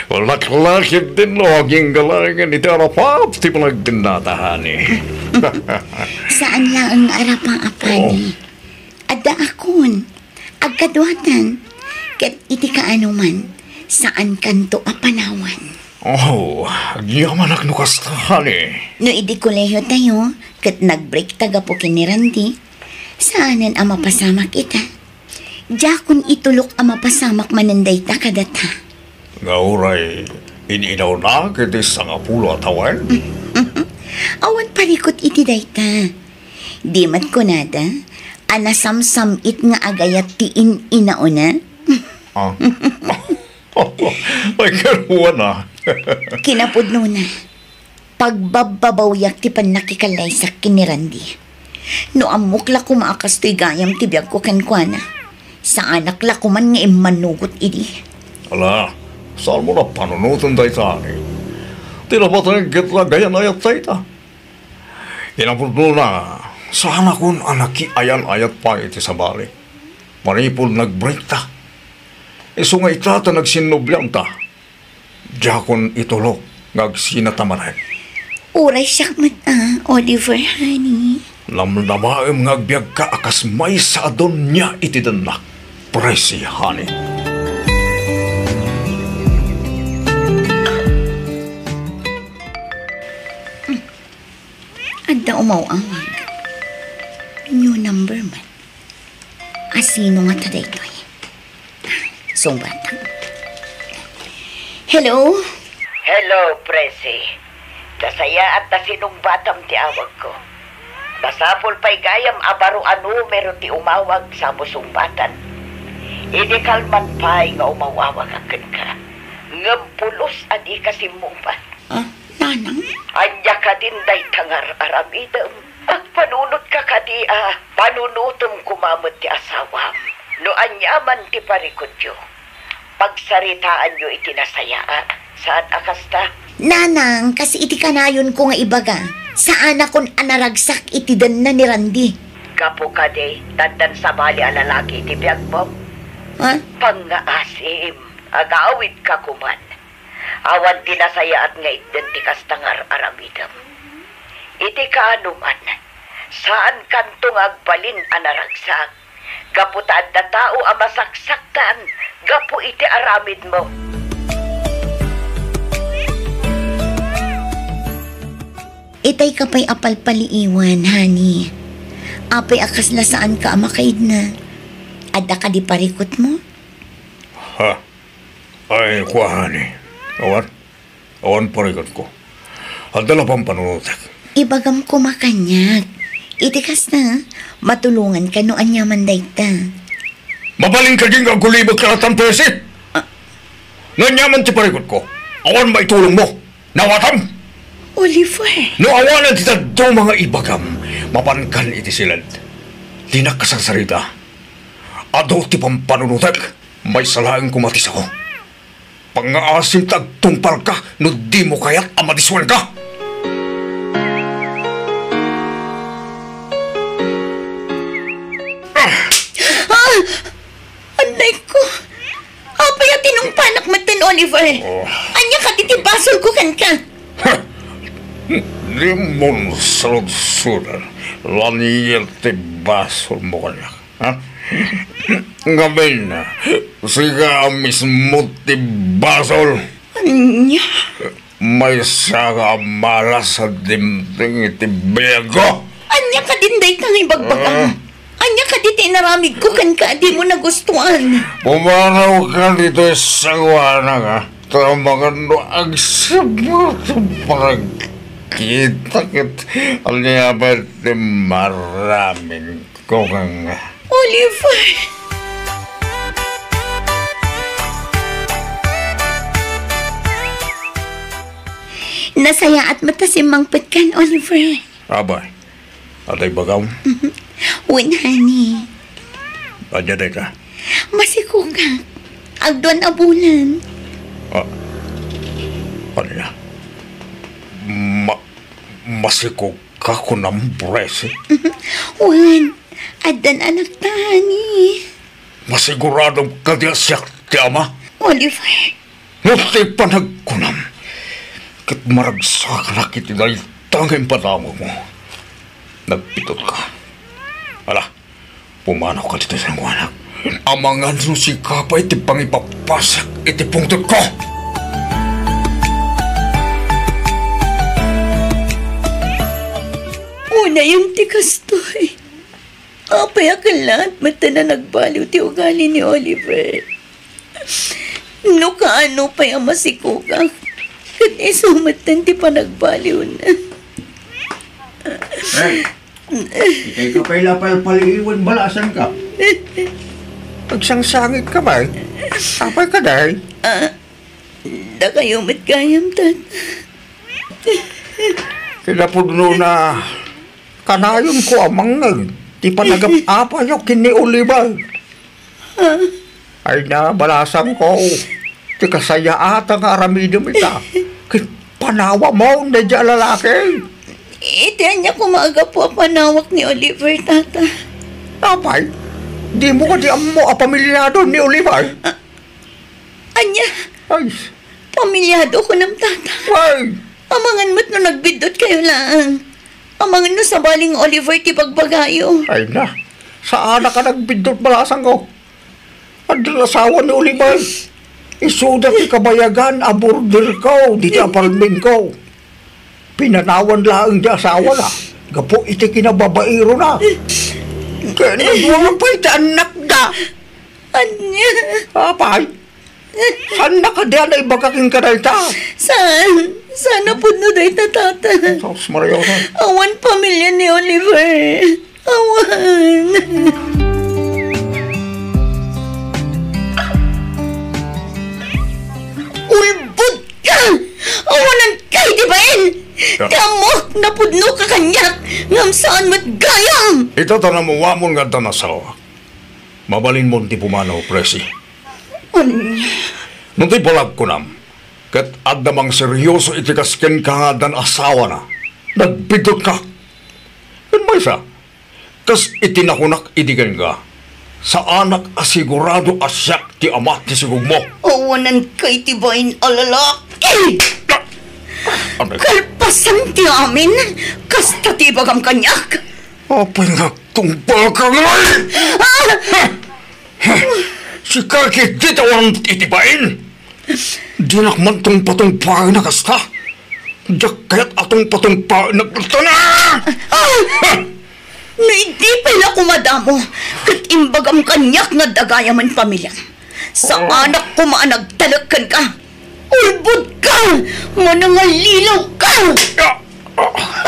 Laklakip din no, aginggalangan iti arapaap ti panagdennata, honey. Saan laeng nga arapaap, honey. Oh. Addaakon. Agkaduatan, ket iti kaanoman, saankanto a panawan. Oh, agyamanak no kasta, honey. No idi kolehiyotayo, ket nagbreakta gapu ken ni Randy, saanen a mapasamak ita. Diakon itulok a mapasamak manen dayta kadata. Nga uray in-inawnak iti sangapulo a tawen? Awan parikut iti dayta. Di met kunada a nasamsam-it nga agayat ti in-inaona? Ah. Ay, karuana. Kinapudnona, pagbabbabawiak ti pannakikallaysakko ken ni Randy. No ammok la koma a kastoy gayam ti biagko kenkuana, saanak la koman nga immanugot idi. Ala, saanmo a panunoten dayta, honey. Ti napateg ket agayan-ayat dayta. Kinapudnona, saanakon a nakiayan-ayat pay iti sabali. Manipud nagbreakta. Isu nga ita ta nagsinnobianta. Diakon itulok nga agsinata manen. Uray siak met a, Oliver, honey. Namnamaem nga agbiagka a kas maysa a donia iti dennak, Presi, honey. Adda umaw-awag. New number man. Asino ngata daytoy? Sungbatam. Hello? Hello, Presi. Nasayaat ta sinungbatam ti awagko. Masapul pay gayam a baro a numero ti umawag sa musungbatan. Idi kalman pay nga umaw-awagak kenka. Ngem pulos a dika simmungbat. Ah, nanang? Ania kadin dayta nga ar-aramidem? Agpanunotka kadi a panunotem koma met ti asawam? No aniaman ti parikutyo, pagsaritaanyo iti nasayaat. Saan a kasta? Nanang, kas iti kanayonko nga ibaga, saanakon a naragsak iti denna ni Randy. Gapu kadi, addan sabali a lalaki iti biagmo? Ha? Pangngaasim, agawidka koman. Awan ti nasayaat nga itden ti kasta nga ar-aramidem. Iti kaanoman, saankanto nga agbalin a naragsak gapu ta adda tao a masaksaktan gapu iti aramidmo. Itay ka pay a palpaliiwan, honey. Apay a kasla saanka a makaidna? Adda kadi parikutmo? Ha? Ay, kua, honey. Awan. Awan parikutko. Adda la pampanunotek. Ibagam koma kaniak. Iti kasta, matulonganka no aniaman dayta. Mabalin kadi nga agulibek ken Presi? Ah. No aniaman ti parikutko, awan maitulongmo. Nawatam? Oliver. No awanen ti dadduma nga ibagam, mapankan iti siled. Dinak kasarsarita. Adu ti pampanunotek, maysa laeng koma ti sao. Pangngaasim ta agtungpalka no dimo kayat a madiswenka. Ah! Annayko! Apay a tinungpanak metten, Oliver? Oh. Ania kadi ti basolko kenka? Dimon saludsodan, la ania ti basolmo kaniak. Ha? Ngamin, sika a mismo ti basol. Ania? Maysaka a malas a dimteng iti biagko. Ania kadin dayta nga ibagbagam? Ah. Ania kadi ti inaramidko kenka a dimo nagustuan? Pumanawka ditoy sangoanak, ha? Ta amangan no agsipnget ti panagkita ket ania pay ti maramid ko kenka. Oliver! Nasayaat met ta simmangpetkan, Oliver. Apay, adda ibagam? Mhm. Wen, honey. Ania dayta? Masikogak. Agduan a bulan. Ah, ania? Ma-, masikogka kunam, Presi? Mhm. Wen, addan anakta, honey. Masiguradom kadi a siak ti ama? Oliver. No ti panagkunam, ket maragsakanak iti dayta nga impadamagmo. Nagbidutka. Ala, pumanawka ditoy sangoanak. Amangan no sika pay ti pangipapasak iti pungtotko. Unayen ti kastoy. Apay a kellaat metten a nagbaliw ti ugali ni Oliver? No kaano pay a masikogak, ket isu metten ti panagbaliwna. Eh, ikay ka pay la palpaliiwan, balasangka. Agsangsangit ka pay? Apay kadi? Ah, dakayo met gayam, Tata. Kinapudnona, kanayonko a mangngeg ti panagap-apayo ken ni Oliver. Ay na, balasangko, ti kasayaatan nga aramidem ita ket panawamon daydiay a lalaki. Iti ania koma a gapu a panawak ni Oliver, Tata? Apay, dimo kadi ammo a pamiliado ni Oliver? Ah, ania? Ay. Pamiliado kunam, Tata? Ay. Amangan met no nagbiddutkayo laeng. Amangan no sabali nga Oliver ti bagbagayo. Ay na, saanak a nagbiddut, balasangko. Addan asawa ni Oliver. Isuda ti kabayagan a borderko ditoy apartmentko. Pinanawan laeng ti asawana gapu iti kinababairona. Ken nagwapay ti annakda. Ania? Apay? Saanna kadi a naibaga kenka dayta? Saan? Saan a pudno dayta, Tata? Sus, Maria, saan? Awan pamilia ni Oliver. Awan. Ulbod ka! Awanan ka iti bain! Ya. Ti ammok, napudno ka kaniak, ngem saan met gayam! Ita ta namuamon nga addan asawa. Mabalinmon ti pumanaw, Presi. Ania? No ti palagkunam, ket adda mangseryoso iti kas kenka nga addan asawana, nagbidutka. Ken maysa, kas iti nakunak idi kenka, saanak a sigurado a siak ti ama ti sigugmo. Awanan ka iti bain a lalaki! Ah, ano? Kalpasan ti amin, kasta ti ibagam kaniak. Apay nga Tungpal ka ngay! Ah! Ha! Ha! Sika ketdi ti awan iti bain? Dinak man tungpatungpaen a kasta. Diak kayat a tungpatungpaen a kasta na! Ah! Ha! No idi pay la kumadamo, ket imbagam kaniak nga adda gayamen pamiliam. Saanak koma a nagtalek kenka. Ulbodka! Manangalilaw ka! Ah!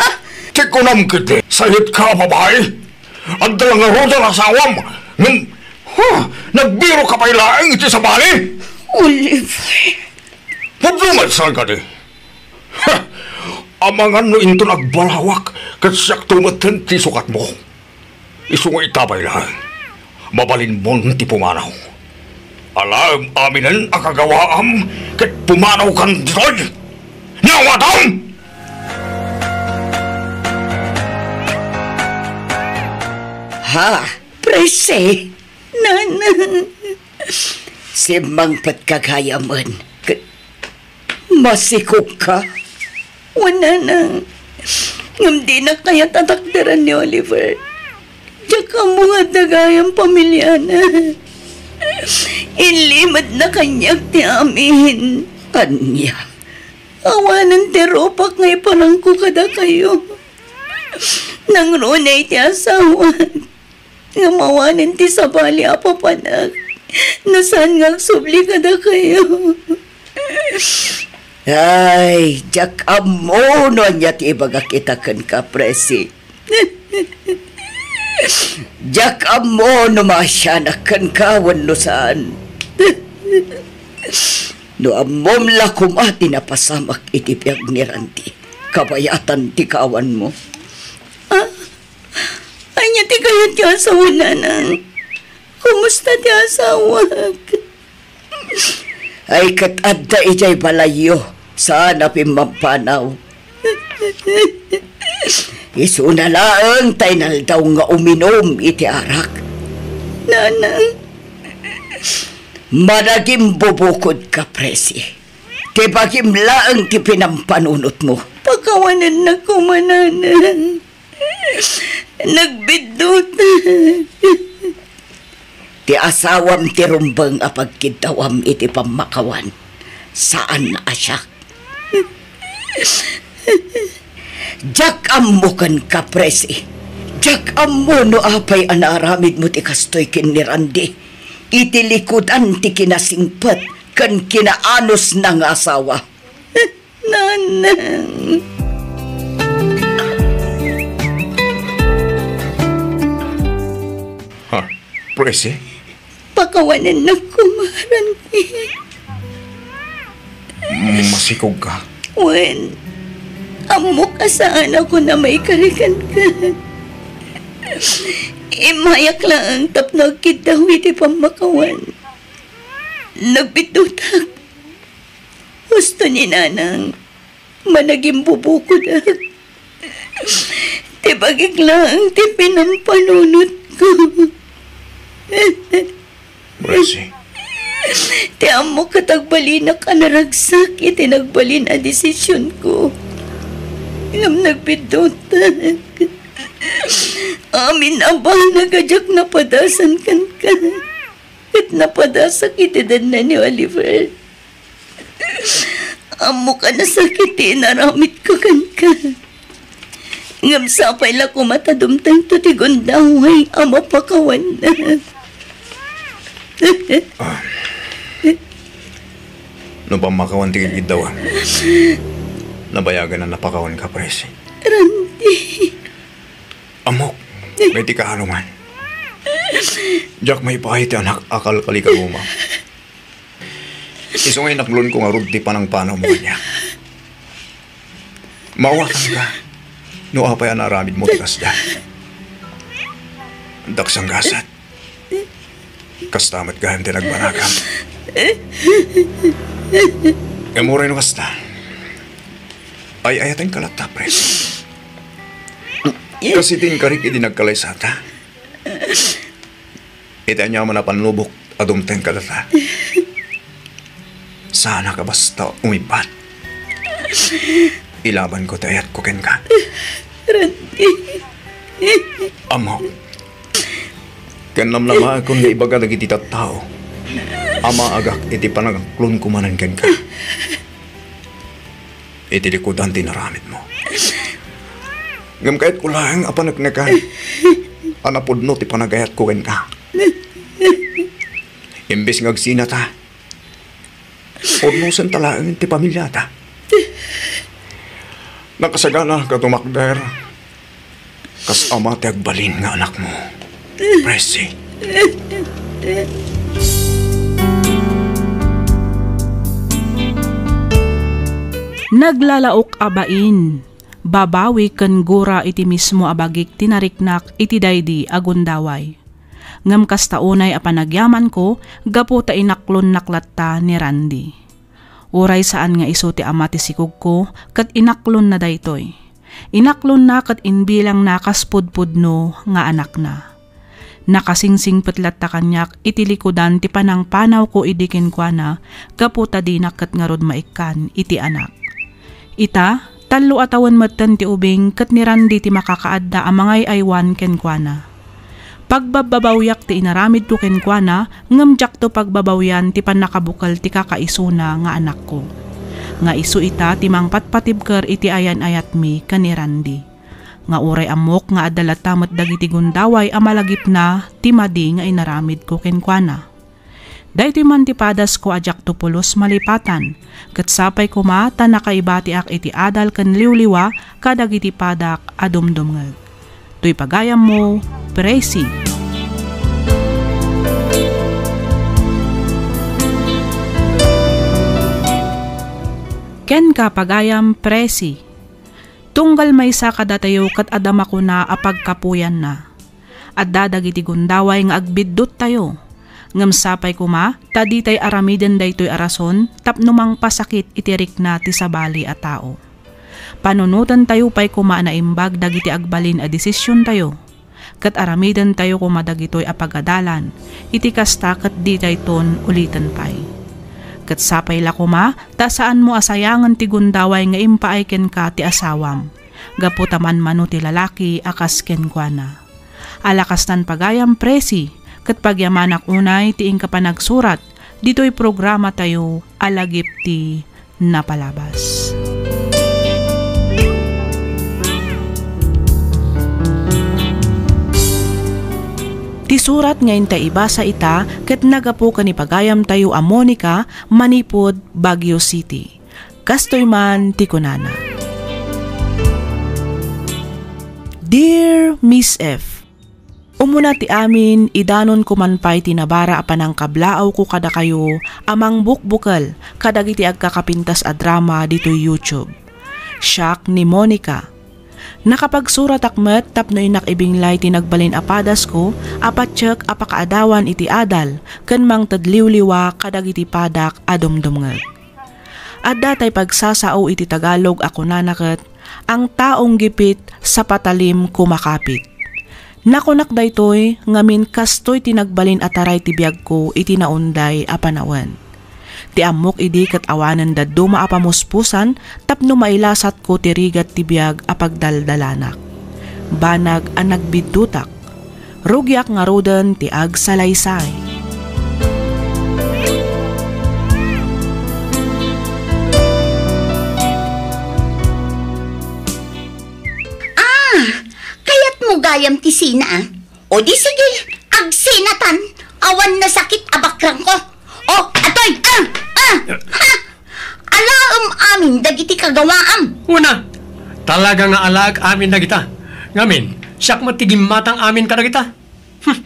Ah! Ti kunam ketdi, sayetka a babai? Adda la ngaruden asawam, ngem, ha, nagbiroka pay laeng iti sabali? Oliver. Pudno met saan kadi? Ha! Amangan no inton agbalawak, ket siakto metten ti sukatmo. Isu nga ita pay laeng, mabalinmon ti pumanaw. Alaem aminen a kagawaam ket pumanawkan ditoy. Naawatam! Ha, Presi? Nanang. Simmangpetka gayamen ket masikogka? Wen, Nanang. Ngem dinak kayat a takderan ni Oliver. Diak ammo nga adda gayam pamiliana. Inlimedna kaniak ti amin. Ania? Awanen ti rupak nga iparangko kadakayo. Nangruna iti asawak. Ngem awanen ti sabali a papanak no saan nga agsubli kadakayo. Ay, diak ammo no ania ti ibagak ita kenka, Presi. Diak ammo no maasianak kenka wenno saan. No ammom la koma ti napasamak iti biag ni Randy, kabayatan ti kaawanmo. Ah, ania ti kayatyo a sawen, Nanang? Kumusta ti asawak? Ay, ket adda idiay balayyo, saan a pimmamppanaw. Isuna laeng ta inaldaw nga uminum iti arak. Nanang. Managimbubukodka, Presi. Ti bagim laeng ti pinampanunotmo. Pakawanennak koma, Nanang. Nagbiddutak. Ti asawam ti rumbeng a pagkiddawam iti pammakawan. Saan a siak. Diak ammo kenka, Presi. Diak ammo no apay a naaramidmo ti kastoy ken ni Randy iti likudan ti kinasingpet ken kinaanusna nga asawa. Nanang. Ha, Presi? Pakawanennak koma, Randy. Masikogka? Wen, ammok a saanakon a maikari kenka. Immayak laeng tapno agkiddaw iti pammakawan. Nagbiddutak. Husto ni Nanang, managimbubukodak. Ti bagik laeng ti pinampanunotko. Presi. Ti ammok ket agbalinak a naragsak iti nagbalin a desisionko. Ngem nagbiddutak. Amin a banag a diak napadasan kenka. Ket napadasak iti denna ni Oliver. Ammok a nasakit ti inaramidko kenka. Ngem sapay la koma ta dumtengto ti gundaway a mapakawanna. Ah. No pammakawan ti kikiddawa, nabayagan a napakawanka, Presi. Randy. Ammok, may ti kahaluman. Diak maipaay ti anak a kalkali ka ruma. Isu nga inaklonko ngarud ti panangpanawmo kaniak. Maawatanka no apay a naaramidmo ti kasdiay. Daksang gasat. Kasta met gayam ti nagbanagam. Ngem uray no kasta, ay-ayatenka latta, Pres. Kas iti inkarik idi nagkalaysata. Iti aniaman a pannubok a dumteng kadata, saanak a basta umibbat. Ilabanko ti ayatko kenka. Randy. Ammok, Ken namnamaekon nga ibaga dagiti tattao a maagak iti panangaklonko manen kenka iti likudan ti inaramidmo. Ngem kayatko laeng a paneknekan a napudno ti panagayatko kenka. Imbes nga agsinata, pudnosenta laeng ti pamiliata. Nakasagana ka tumakder kas ama ti agbalin nga anakmo, Presi. Naglalaok a bain, babawi ken gura iti mismo a bagik ti nariknak iti daydi a gundaway. Ngem kasta unay a panagyamanko gapu ta inaklonnak latta ni Randy. Uray saan nga isu ti ama ti sikogko, ket inaklonna daytoy. Inaklonna ket imbilangna kas pudpudno nga anakna. Nakasingsingpet latta kaniak iti likudan ti panangpanawko idi kenkuana gapu ta dinak ket ngarud maikkan iti anak. Ita, tallo a tawen metten ti ubing ket ni Randy ti makakaadda a mangay-aywan kenkuana. Pagbabbabawiak ti inaramidko kenkuana, ngem diakto pagbabawian ti pannakabukel ti kakaisuna nga anakko. Nga isu ita ti mangpatpatibker iti ayan-ayatmi ken ni Randy. Nga uray ammok nga adda latta met dagiti gundaway a malagipna ti madi nga inaramidko kenkuana. Daytoy man ti padasko a diakto pulos malipatan, ket sapay koma ta nakaibatiak iti adal ken liwliwa kadagiti padak a dumdumngeg. Toy pagayammo, Presi. Kenka, pagayam Presi. Tunggal maysa kadatayo ket adda makuna a pagkapuyanna. Adda dagiti gundaway nga agbidduttayo. Ngem sapay koma ta ditay aramiden daytoy a rason tapno mangpasakit iti rikna ti sabali a tao. Panunotentayo pay koma a naimbag dagiti agbalin a desisiontayo. Ket aramidentayo koma dagitoy a pagadalan, iti kasta ket ditayton uliten pay. Ket sapay la koma ta saanmo a sayangen ti gundaway nga impaay kenka ti asawam, gapu ta manmano ti lalaki a kas kenkuana. Ala kastan pagayam, Presi, ket pagyamanak unay ti inka panagsurat ditoy programatayo a Lagip ti Napalabas. Ti surat nga inta ibasa ita ket nagapu ken ni pagayamtayo a Monica manipud Baguio City. Kastoy man ti kunana, Dear Miss F, Umuna ti amin, idanonko man pay ti nabara a panangkablaawko kadakayo a mangbukbukel kadagiti agkakapintas a drama ditoy YouTube. Siak ni Monica. Nakapagsuratak met tapno innak ibinglay ti nagbalin a padasko a patiek a pakaadawan iti adal ken mangted liwliwa kadagiti padak a dumdumngeg. Adda tay pagsasao iti Tagalog a kunana ket, "Ang taong gipit sa patalim kumakapit." Nakunak daytoy ngamin kastoy ti nagbalin a taray ti biagko iti naunday a panawen. Ti ammok idi ket awanen dadduma a pamuspusan tapno mailasatko ti rigat ti biag a pagdaldalanak. Banag a nagbiddutak. Rugiak ngaruden ti agsalaysay. Ah, kayatmo gayam ti sina, ah? O di sige, agsinatan, awan nasakit a bakrangko. O, atoy, ah, ah, ha! Alaem amin dagiti kagawaam. Una, talaga nga alaek amin dagita. Ngamin, siak met ti gimmatang amin kadagita. Hmm.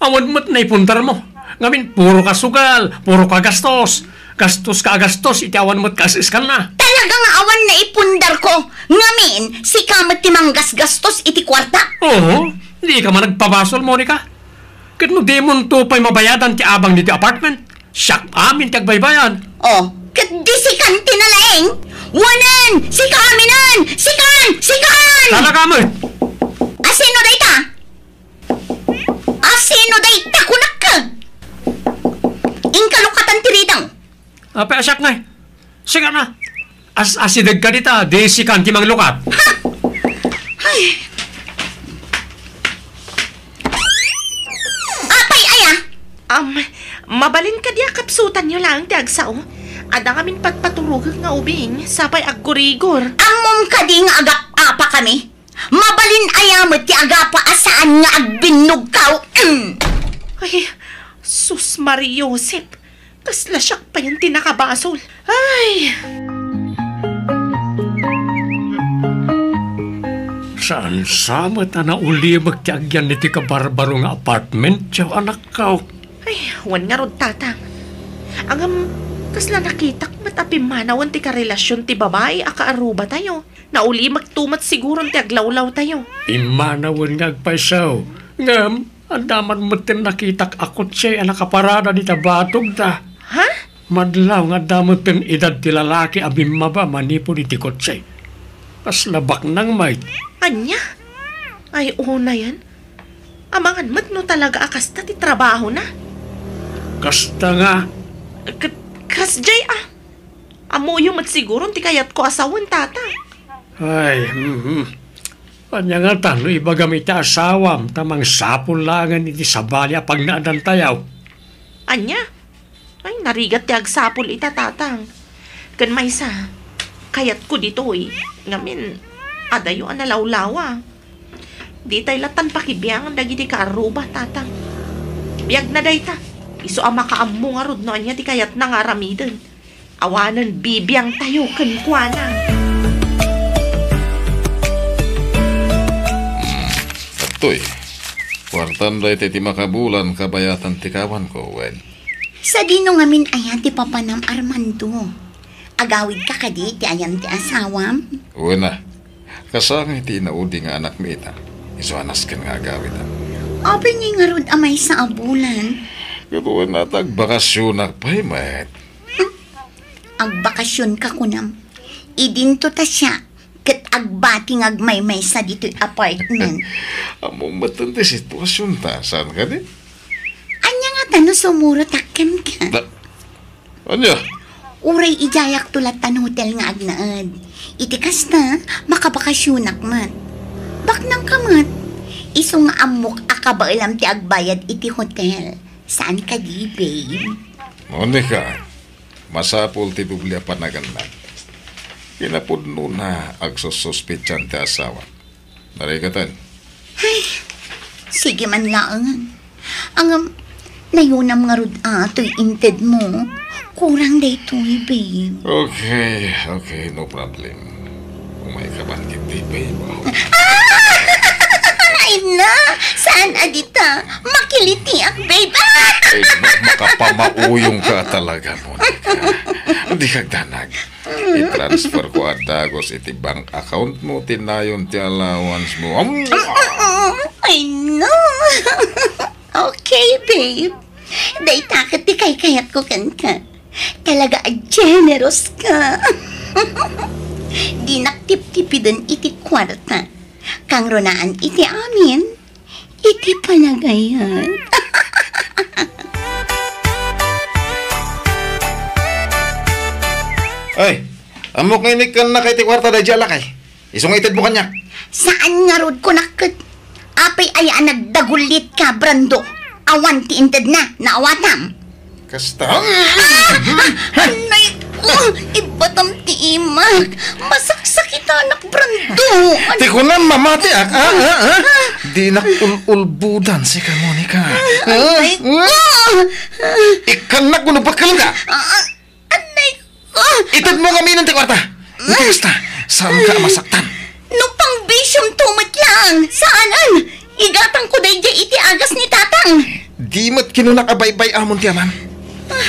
Awan met naipundarmo. Ngamin, puro ka sugal, puro ka gastos. Gastos ka a gastos, iti awan met kaas-iskanna. Talaga nga awan naipundarko. Ngamin, sika met ti manggasgastos iti kuarta. Oo, di ka man nagpabasol, Monica. Ket no dimonto pay mabayadan ti abang ditoy apartment, siak amin ti agbaybayad. Oh, ket di sikan ti nalaing? Wanen, sika aminen! Sikan! Sikan! Talaga met! Asino dayta? Asino dayta, kunakka? Inka lukatan ti ridang. Apay a siak ngay. Sika na. As-asideg ka dita, di sikan ti manglukat. Ha? Ay. Mabalin kadi a kapsutanyo laeng ti agsao? Adda ngamin patpaturogek nga ubing, sapay aggurigor. Ammom kadi nga agap-apakami? Mabalin aya met ti agapa a saan nga agbinnogkaw? Mm. Ay, sus, Maria Josep. Kasla siak payen ti nakabasol. Ay! Saan sa met a naulimek ti agyan iti kabarbaro nga apartment, diak, anakko? Ay, wen ngarud, Tatang. Ngem, kasla nakitak met a pimmanawen ti karelasion ti babai a kaarrubatayo. Naulimekto met siguron ti aglawlawtayo. Pimmanawen nga agpayso. Ngem, adda man metten nakitak a kotse a nakaparada dita batogda. Ha? Madlaw nga adda metten edad ti lalaki a bimmaba manipud iti kotse. Kasla baknang met. Ania? Ay, unayen. Amangan met no talaga a kasta ti trabahona. Kasta nga. K-, kasdiay a. Ammoyo met siguron ti kayatko a sawen, Tatang. Ay, mhm. Ania ngata no ibagam iti asawam ta mangsapul laengen iti sabali a pagnaedantayo? Ania? Ay, narigat ti agsapul ita, Tatang. Ken maysa, kayatko ditoy. Ngamin, adayo a nalawlawa. Ditay lattan pakibiangan dagiti kaarruba, Tatang. Biagna dayta, isu a makaammo ngarud no ania ti kayatna nga aramiden. Awanen bibiangtayo kenkuana. Adtoy, kuartam dayta iti makabulan kabayatan ti kawanko, wen? Sadino ngamin aya ti papanam, Armando? Agawidka kadi ti ayan ti asawam? Wen a. Kasangay ti inaudi nga anakmi ita, isu a nasken nga agawid. Apay ngay ngarud a maysa a bulan? Ket wen a ta agbakasionak pay met. Hmm? Agbakasionka kunam. Idinto ta siak ket agbati nga agmaymaysa ditoy apartment. Ammom metten ti situasionta, saan kadi? Ania ngata no sumurotak kenka? Da-, Ania? Uray idiayakto lattan hotel nga agnaed. Iti kasta, makabakasionak met. Baknangka met. Isu nga ammok a kabaelam ti agbayad iti hotel. Saan kadi, babe? Monica, masapul ti doble a panagannad. Kinapudnona, agsussuspetsan ti asawa. Narikatan. Ay, sige man laeng. Ngem, nayunam ngarud a toy intedmo. Kurang daytoy, babe. Okay, okay, no problem. Umayka man ketdi, babe, ah. Ay na! Saan a dita? Makilitiak, babe. Ah! Ay, ma-, makapamauyongka talaga, Monica. Dika agdanag. I-transfer ko a dagus iti bank account mo ti nayon ti allowance mo. Am-, ay, no. Okay, babe. Dayta ket ti kaykayatko kenka. Talaga a generous ka. Dinak tiptipiden iti kuarta. Kangrunaan iti amin. Iti panagayat. Ay, ammok nga inikkannak iti kuarta daydiay a lakay. Isu nga itedmo kaniak. Saan ngarud, kunak ket. Apay aya a nagdagullitka, Brando? Awan ti intedna, naawatam. Kasta. Ah! Ah! Anay ko! Ibatam ti imak! Masaksakitanak, Brando! Ti kunam mamatiak, ah, ah, ah? Dinak ul-ulbudan sika, Monica. Anay ko! Ikkannak wenno bakkelka? Ah, anay ko! Itedmo ngamin ti kuarta. Iti kasta, saanka a masaktan. No pangbisiomto met laeng, saanen. Igatangko daydiay iti agas ni Tatang. Di met kinunak a baybay-amon ti amam.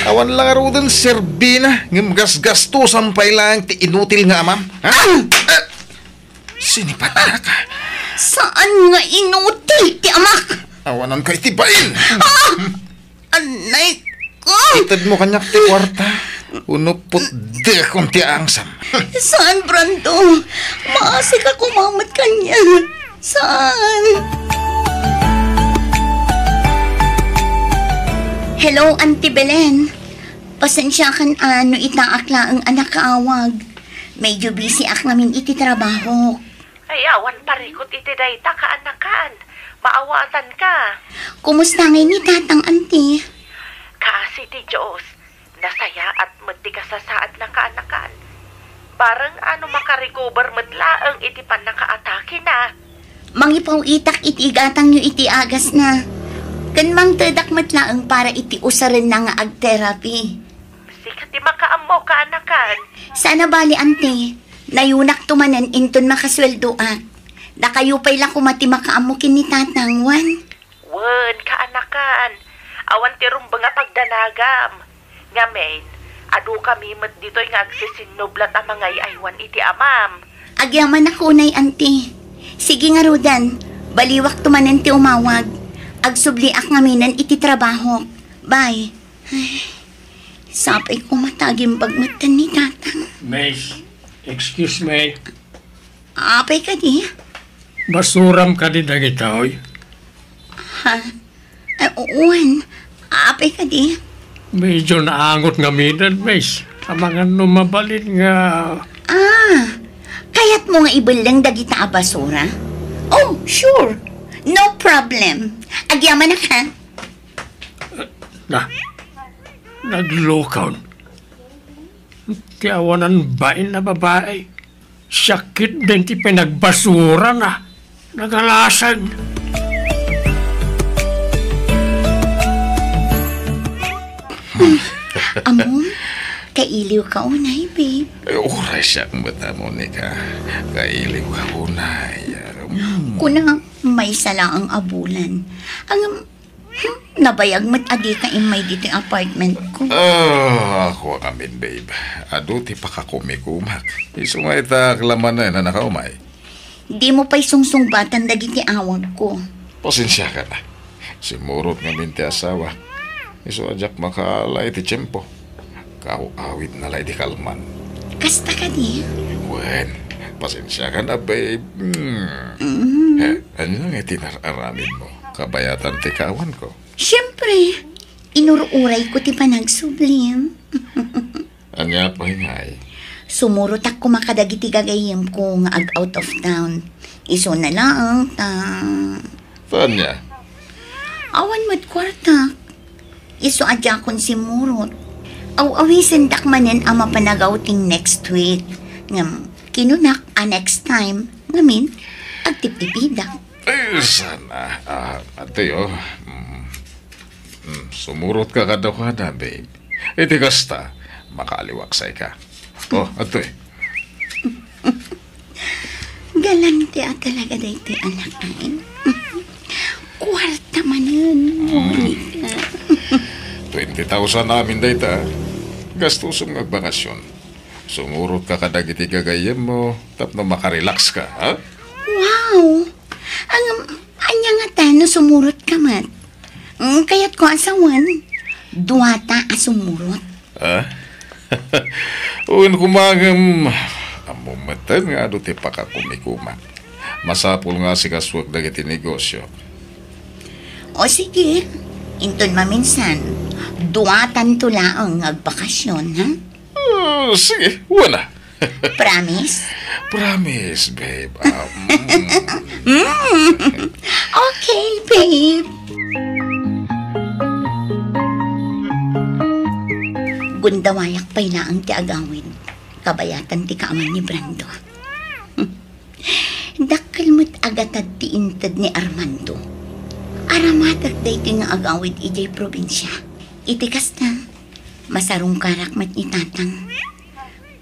Awan la ngaruden serbina, ngem gasgastosan pay laeng ti inutil nga amam. Ha? Ah! Eh, sinipatnaka. Saan nga inutil ti amak? Awananka iti bain. Ah! Anay ko! Itedmo kaniak ti kuarta. Wenno putdekon ti angsam. Saan, Brando? Maasika koma met kaniak. Saan? Hello, Auntie Belen. Pasensiakan a no itaak laeng a nakaawag. Medyo busy ak ngamin iti trabaho. Ay, awan parikut iti dayta, kaanakan. Maawatanka. Kumusta ngay ni Tatang, Auntie? Kaasi ti Dios, nasayaat met ti kasasaadna, kaanakan. Bareng a no makarecover met laeng iti pannakaatakena. Mangipaw-itak iti igatangyo iti agasna. Ken mangtedak met laeng para iti usarenna nga ag-therapy. Sika ti makaammo, kaanakan. Saan a bali, Auntie. Nayunakto manen inton makasueldoak. Dakayo pay la koma ti makaammo ken ni Tatang, wen? Wen, kaanakan. Awan ti rumbeng a pagdanagam. Ngamin, adu kami met ditoy nga agsisinnublat a mangay-aywan iti amam. Agyamanak unay, Auntie. Sige ngaruden, baliwakto manen ti umawag. Agsubliak ngaminen iti trabahok. Bye. Ay, sapay koma ta agimbag metten ni Tatang. Miss, excuse me. Apay kadi? Basuram kadi dagitoy? Ha? Ay, wen. Apay kadi? Medyo naangot ngaminen, miss. Amangan no mabalin nga... Ah, kayatmo nga ibelleng dagita a basura? Oh, sure. No problem. Agyamanak, ha? Na, naglukon. Ti awanan bain a babai. Sakit din ti pinagbasurana. Nagalasag. Amon, kailiw ka unay, babe. Eh, uray siak met, Monica. Kailiw ka unay. Mm. Kuna, maysa laeng a bulan. Ang Hmm, nabayag met a dika immay ditoy apartment ko. Ah, ako ngamin, babe. Adu ti pakakumikumak. Isu nga ita aglamanen a nakaumay. Dimo pay sungsungbatan dagiti awag ko. Pasensiakan a. Simmurot ngamin ti asawa. Isu a diak makaala iti tiempo. Kaaw-awidna la idi kalman. Kasta kadi? Wen, pasensiakan a, babe. Hmm. Mm. Eh, ania nga iti nar-aramidmo? Kabayatan ti kaawanko. Siempre, inur-urayko ti panagsublim. Ania pay ngay? Sumurotak koma kadagiti gagayyemko nga ag-out of town. Isuna laeng ta... Ta ania? Awan met kuartak. Isu a diakon simmurot. Aw-awisendak manen a mapan ag-outing next week. Ngem, kinunak a next time, ngamin, agtiptipidak. Ay, sana. Ah, adtoy, oh. Mm. Mm, sumurotka kadakuada, babe. Iti kasta, makaaliwaksayka. Oh, adtoy. Galante a talaga daytoy, anak, ay. Kuarta manen, Monica. Twenty thousand amin dayta. Gastusom nga agbakasyon. Sumurotka kadagiti gagayyemmo tapno makarelax ka, ha? Wow! Ang, ania ngata no sumurot ka met? Mm, kayatko a sawen, duata a sumurot. Ah? Wen koma ngem, ammom metten nga adu ti pakakumikumak. Masapul nga asikasuek dagiti negosio. O sige, inton maminsan, duatanto laeng nga agbakasyon, ha? Ah, sige, wen a. Promise? Promise, babe. Ah, mm. Mm. Okay, babe. Gundawayak pay laeng ti agawid. Kabayatan ti kaawan ni Brando. Dakkel met a gatad ti inted ni Armando. Aramatek daytoy nga agawid idiay probinsia. Iti kasta, masarungkarak met ni Tatang.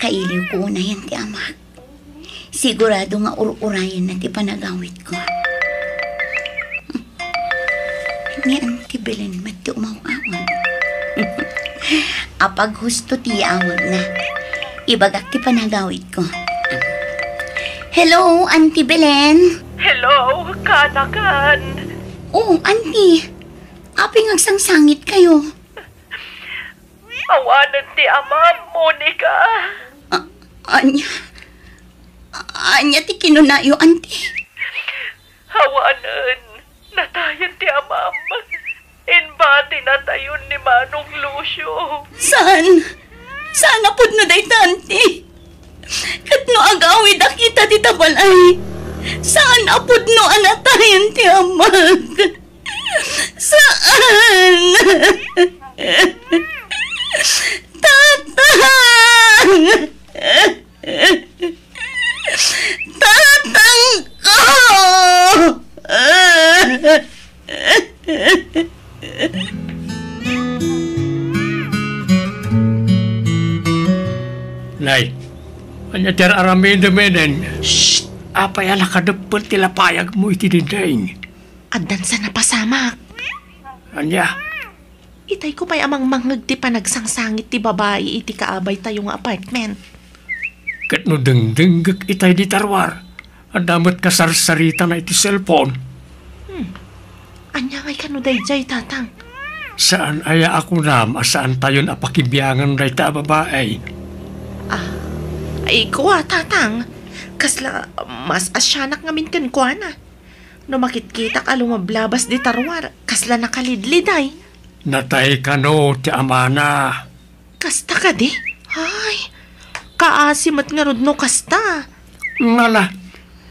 Kailiwko unayen ti amak. Sigurado nga ur-urayenna ti panagawidko. Ni Auntie Belen met ti umaw-awag. Apaghusto ti awagna. Ibagak ti panagawidko. Hello, Auntie Belen. Hello, kaanakan. Oh, Auntie. Apay nga agsangsangitkayo? Awanen ti amam, Monica. A-, ania? Ania ti kinunayo, Auntie? Awanen, natayen ti amam. Inbatinatayon ni Manong Lucio. Saan? Saan a pudno dayta, Auntie? Ket no agawidak ita dita balay, saan a pudno a natayen ti amak? Saan? Tatang! Tatang ko! Nay, ania ti ar-aramidem nen? Shh! Apay a nakadeppel ti lapayagmo iti dinding? Addan sa napasamak. Ania? Itay ko pay a mangmangngeg ti panagsangsangit ti babai iti kaabaytayo nga apartment. Ket no dengdengngek itay dita ruar, adda met kasarsaritana iti cellphone. Hmm. Ania ngay kano daydiay, Tatang? Saan aya a kunam a saantayon a pakibiangan dayta a babai? Ah, ay, kua, Tatang. Kasla, mas asianak ngamin kenkuana. No makitkitak a lumablabas dita ruar, kasla nakalidliday. Natay kano ti amana? Kasta kadi? Ay, kaasi met ngarud no kasta. Ngala,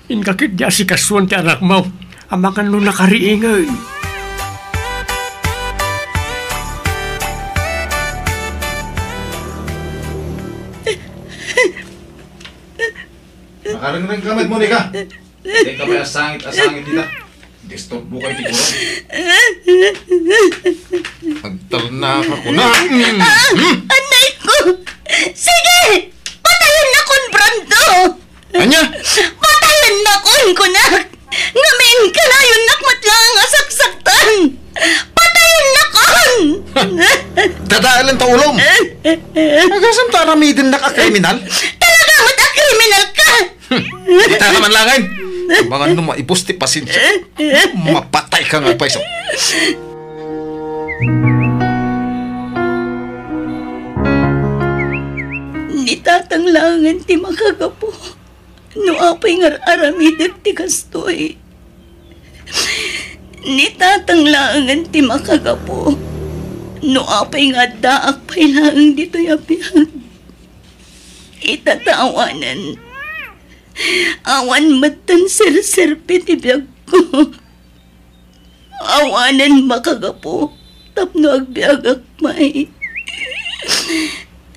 inka ketdi asikasuan ti anakmo, amangan no nakariingen. Nakarengreng ka met, Monica. Dika pay asangit-asangit dita. Disturbo ka iti kuram. Agtalna ka kuna. Mm. Ah, hmm? Anay ko! Sige! Patayen na kun, Brando! Ania? Patayen na kun, kunak! Ngamin, kanayon nak met lang a saksaktan! Patayen na kun! Dadaelen ta ulom! Agasam ta aramidennak a kriminal? Talaga met a kriminal ka! Hmm, kita ka man langin. Amangan no maibus ti pasensia. Mapatay ka nga payso. Ni Tatang laengen ti makagapu no apay nga ar-aramidek ti kastoy. Ni Tatang laengen ti makagapu no apay nga addaak pay laeng ditoy a biag. Ita ta awanen, awan metten serserbi ti biagko. Awanen makagapu tapno agbiagak pay.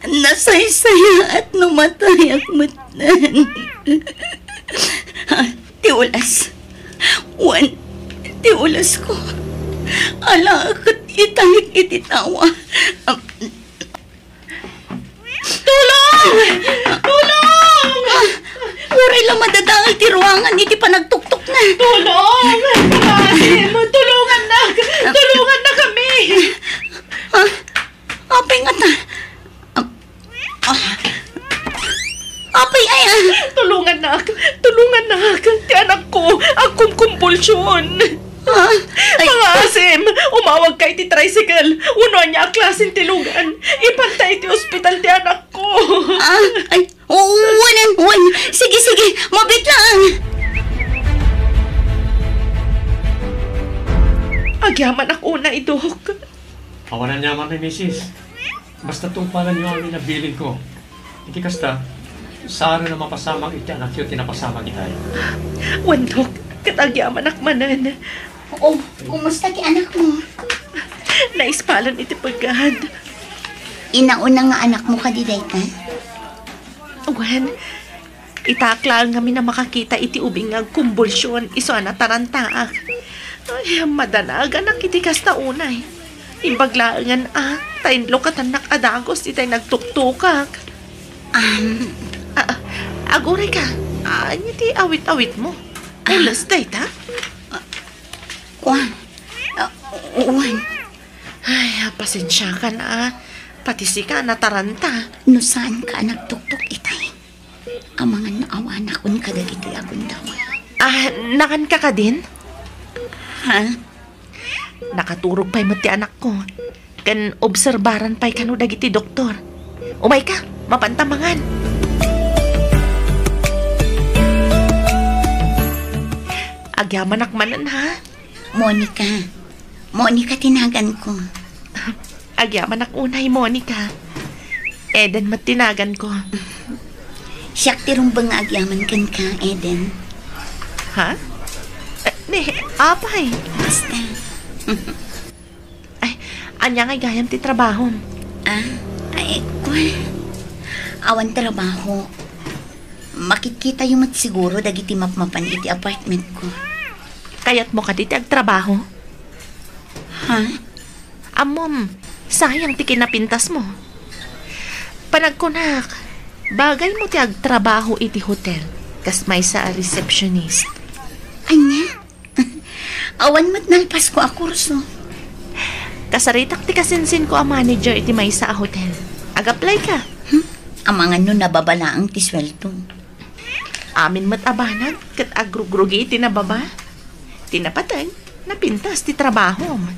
Nasaysayaat no matayak metten. Ah, ti ulas. Wen, ti ulasko. Ala ket italik iti tawa. Am, Tulong! Tulong! Ah, uray la madadael ti ruangan iti panagtuktukna. Tulong! Pangaasim! Tulungannak! Tulongannakami! Ah, apay ngata? Ah, ah. Apay aya? Tulongannak! Tulongannak! Ti anakko, agkumkumbulsion! Ah, ay. Pangaasim! Umawagka iti tricycle! Wenno ania a klasen tilugan! Ipanta iti ospital ti anakko! Ah, ay, oo, wen, wen. Sige, sige, mabiit lang. Agyamanak unay, Dok. Awanan aya man, misis. Basta tungpalanyo amin a bilinko. Iti kasta, saan a mapasamak iti anakyo ti napasamak itay. Wen, Dok, ket agyamanak manen. Oo, kumusta ti anakmo? Naispalen iti peggad. Inauna nga anakmo kadi dayta? Wen, itaak laeng ngamin a makakita iti ubing nga agkumbulsion, isu a natarantaak. Ay, madanaganak iti kasta unay. Imbag laengen a, ta inlukatannak a dagus itay nagtuktukak. Am. Ah, ah, aguray ka. Ania ti awit-awitmo? Ah. Pules dayta? Ah, kua. Ah, wen. Ay, pasensiakan a. Pati sika, nataranta. No saanka a nagtuktok itay, amangan no awanakon kadagitoy a gundaway. Ah, nakanka kadin? Ha? Nakaturog pay met ti anakko. Ken obserbaran pay kano dagiti doktor. Umayka, mapanta mangan. Agyamanak manen, ha? Monica. Monica ti naganko. Agyamanak unay, Monica. Eden met ti naganko. Siak ti rumbeng nga agyaman kenka, Eden. Ha? Eh, ni, apay? Basta. Ay, Ania ngay gayam ti trabahom? Ah, ay, kwan. Awan trabaho. Makitkitayo met siguro dagiti mapmapan iti apartment ko. Kayatmo kadi ti agtrabaho? Ha? Ammom, sayang ti kinapintasmo. Panagkunak, bagaymo ti agtrabaho iti hotel, kas maysa a receptionist. Ania? Awan met nalpasko a kurso. Kasaritak ti kasinsinko a manager iti maysa a hotel. Ag-apply ka. Hmm? Amangan no nababa laeng ti sueldo. Amin met a banag ket agrugrugi iti nababa. Ti napateg, napintas ti trabahom.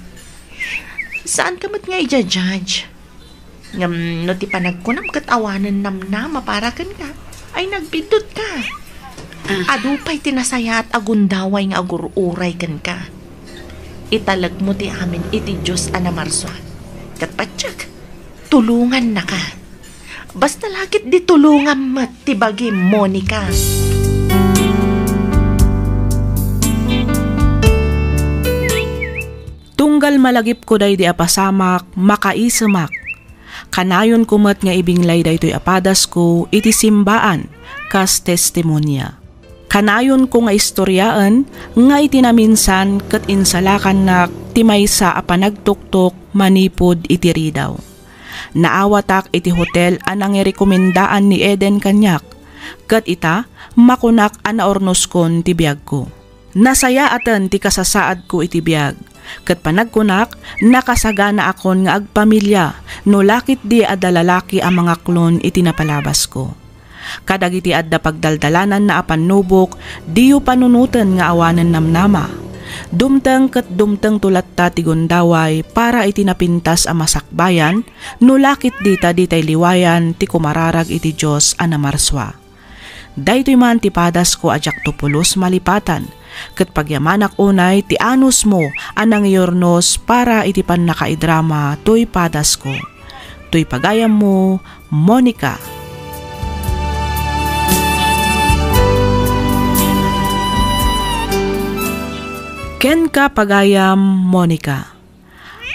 Saan ka met nga ija-judge? Ngem no ti panagkunam ket awanen namnama para kenka, ay nagbiddut ka. Ah. Adu pay ti nasayaat a gundaway nga agur-uray kenka. Italekmo ti amin iti Dios a namarsua. Ket patiek, tulongannaka. Basta la ketdi tulongam met ti bagim, Monica. Tunggal malagipko daydi a pasamak, makaisemak. Kanayonko met nga ibinglay daytoy a padasko iti simbaan kas testimonia. Kanayonko nga istoriaen nga iti naminsan ket insalakannak ti maysa a panagtuktok manipud iti ridaw. Naawatak iti hotel a nangirekomendaan ni Eden kaniak, ket ita, makunak a naurnoskon ti biagko. Nasayaaten ti kasasaadko iti biag, ket panagkunak, nakasaganakon nga agpamilia no la ketdi adda lalaki a mangaklon iti napalabasko. Kadagiti adda pagdaldalananna a pannubok, diyo panunoten nga awanen namnama. Dumteng ket dumtengto latta ti gundaway para iti napintas a masakbayan, no la ketdi ta ditay liwayan ti kumararag iti Dios a namarsua. Daytoy man ti padasko a diakto pulos malipatan, ket pagyamanak unay ti anusmo a nangiurnos para iti pannakaidrama toy padasko. Toy pagayammo, Monica. Kenka, pagayam Monica.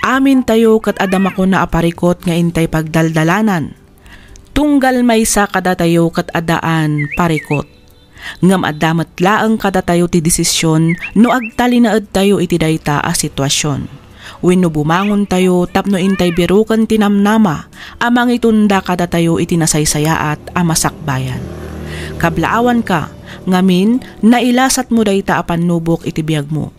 Amintayo ket adda makuna a parikot nga intay pagdaldalanan. Tunggal maysa kadatayo ket addaan parikot. Ngem adda met laeng kadatayo ti desisyon no agtalinaedtayo iti dayta a situasion wenno bumangontayo tapno intay biroken ti namnama a mangitunda kadatayo iti nasaysayaat a masakbayan. Kablaawanka, ngamin, nailasatmo dayta a pannubok iti biagmo.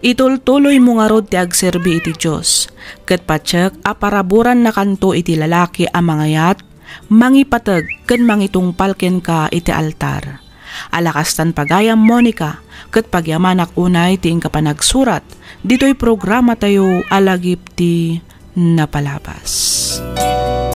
Itultuloymo ngarud ti agserbi iti Dios, ket patiek a paraburannakanto iti lalaki a mangayat, mangipateg ken mangitungpal kenka iti altar. Ala kastan pagayam, Monica, ket pagyamanak unay ti inka panagsurat ditoy programatayo a Lagip ti Napalabas.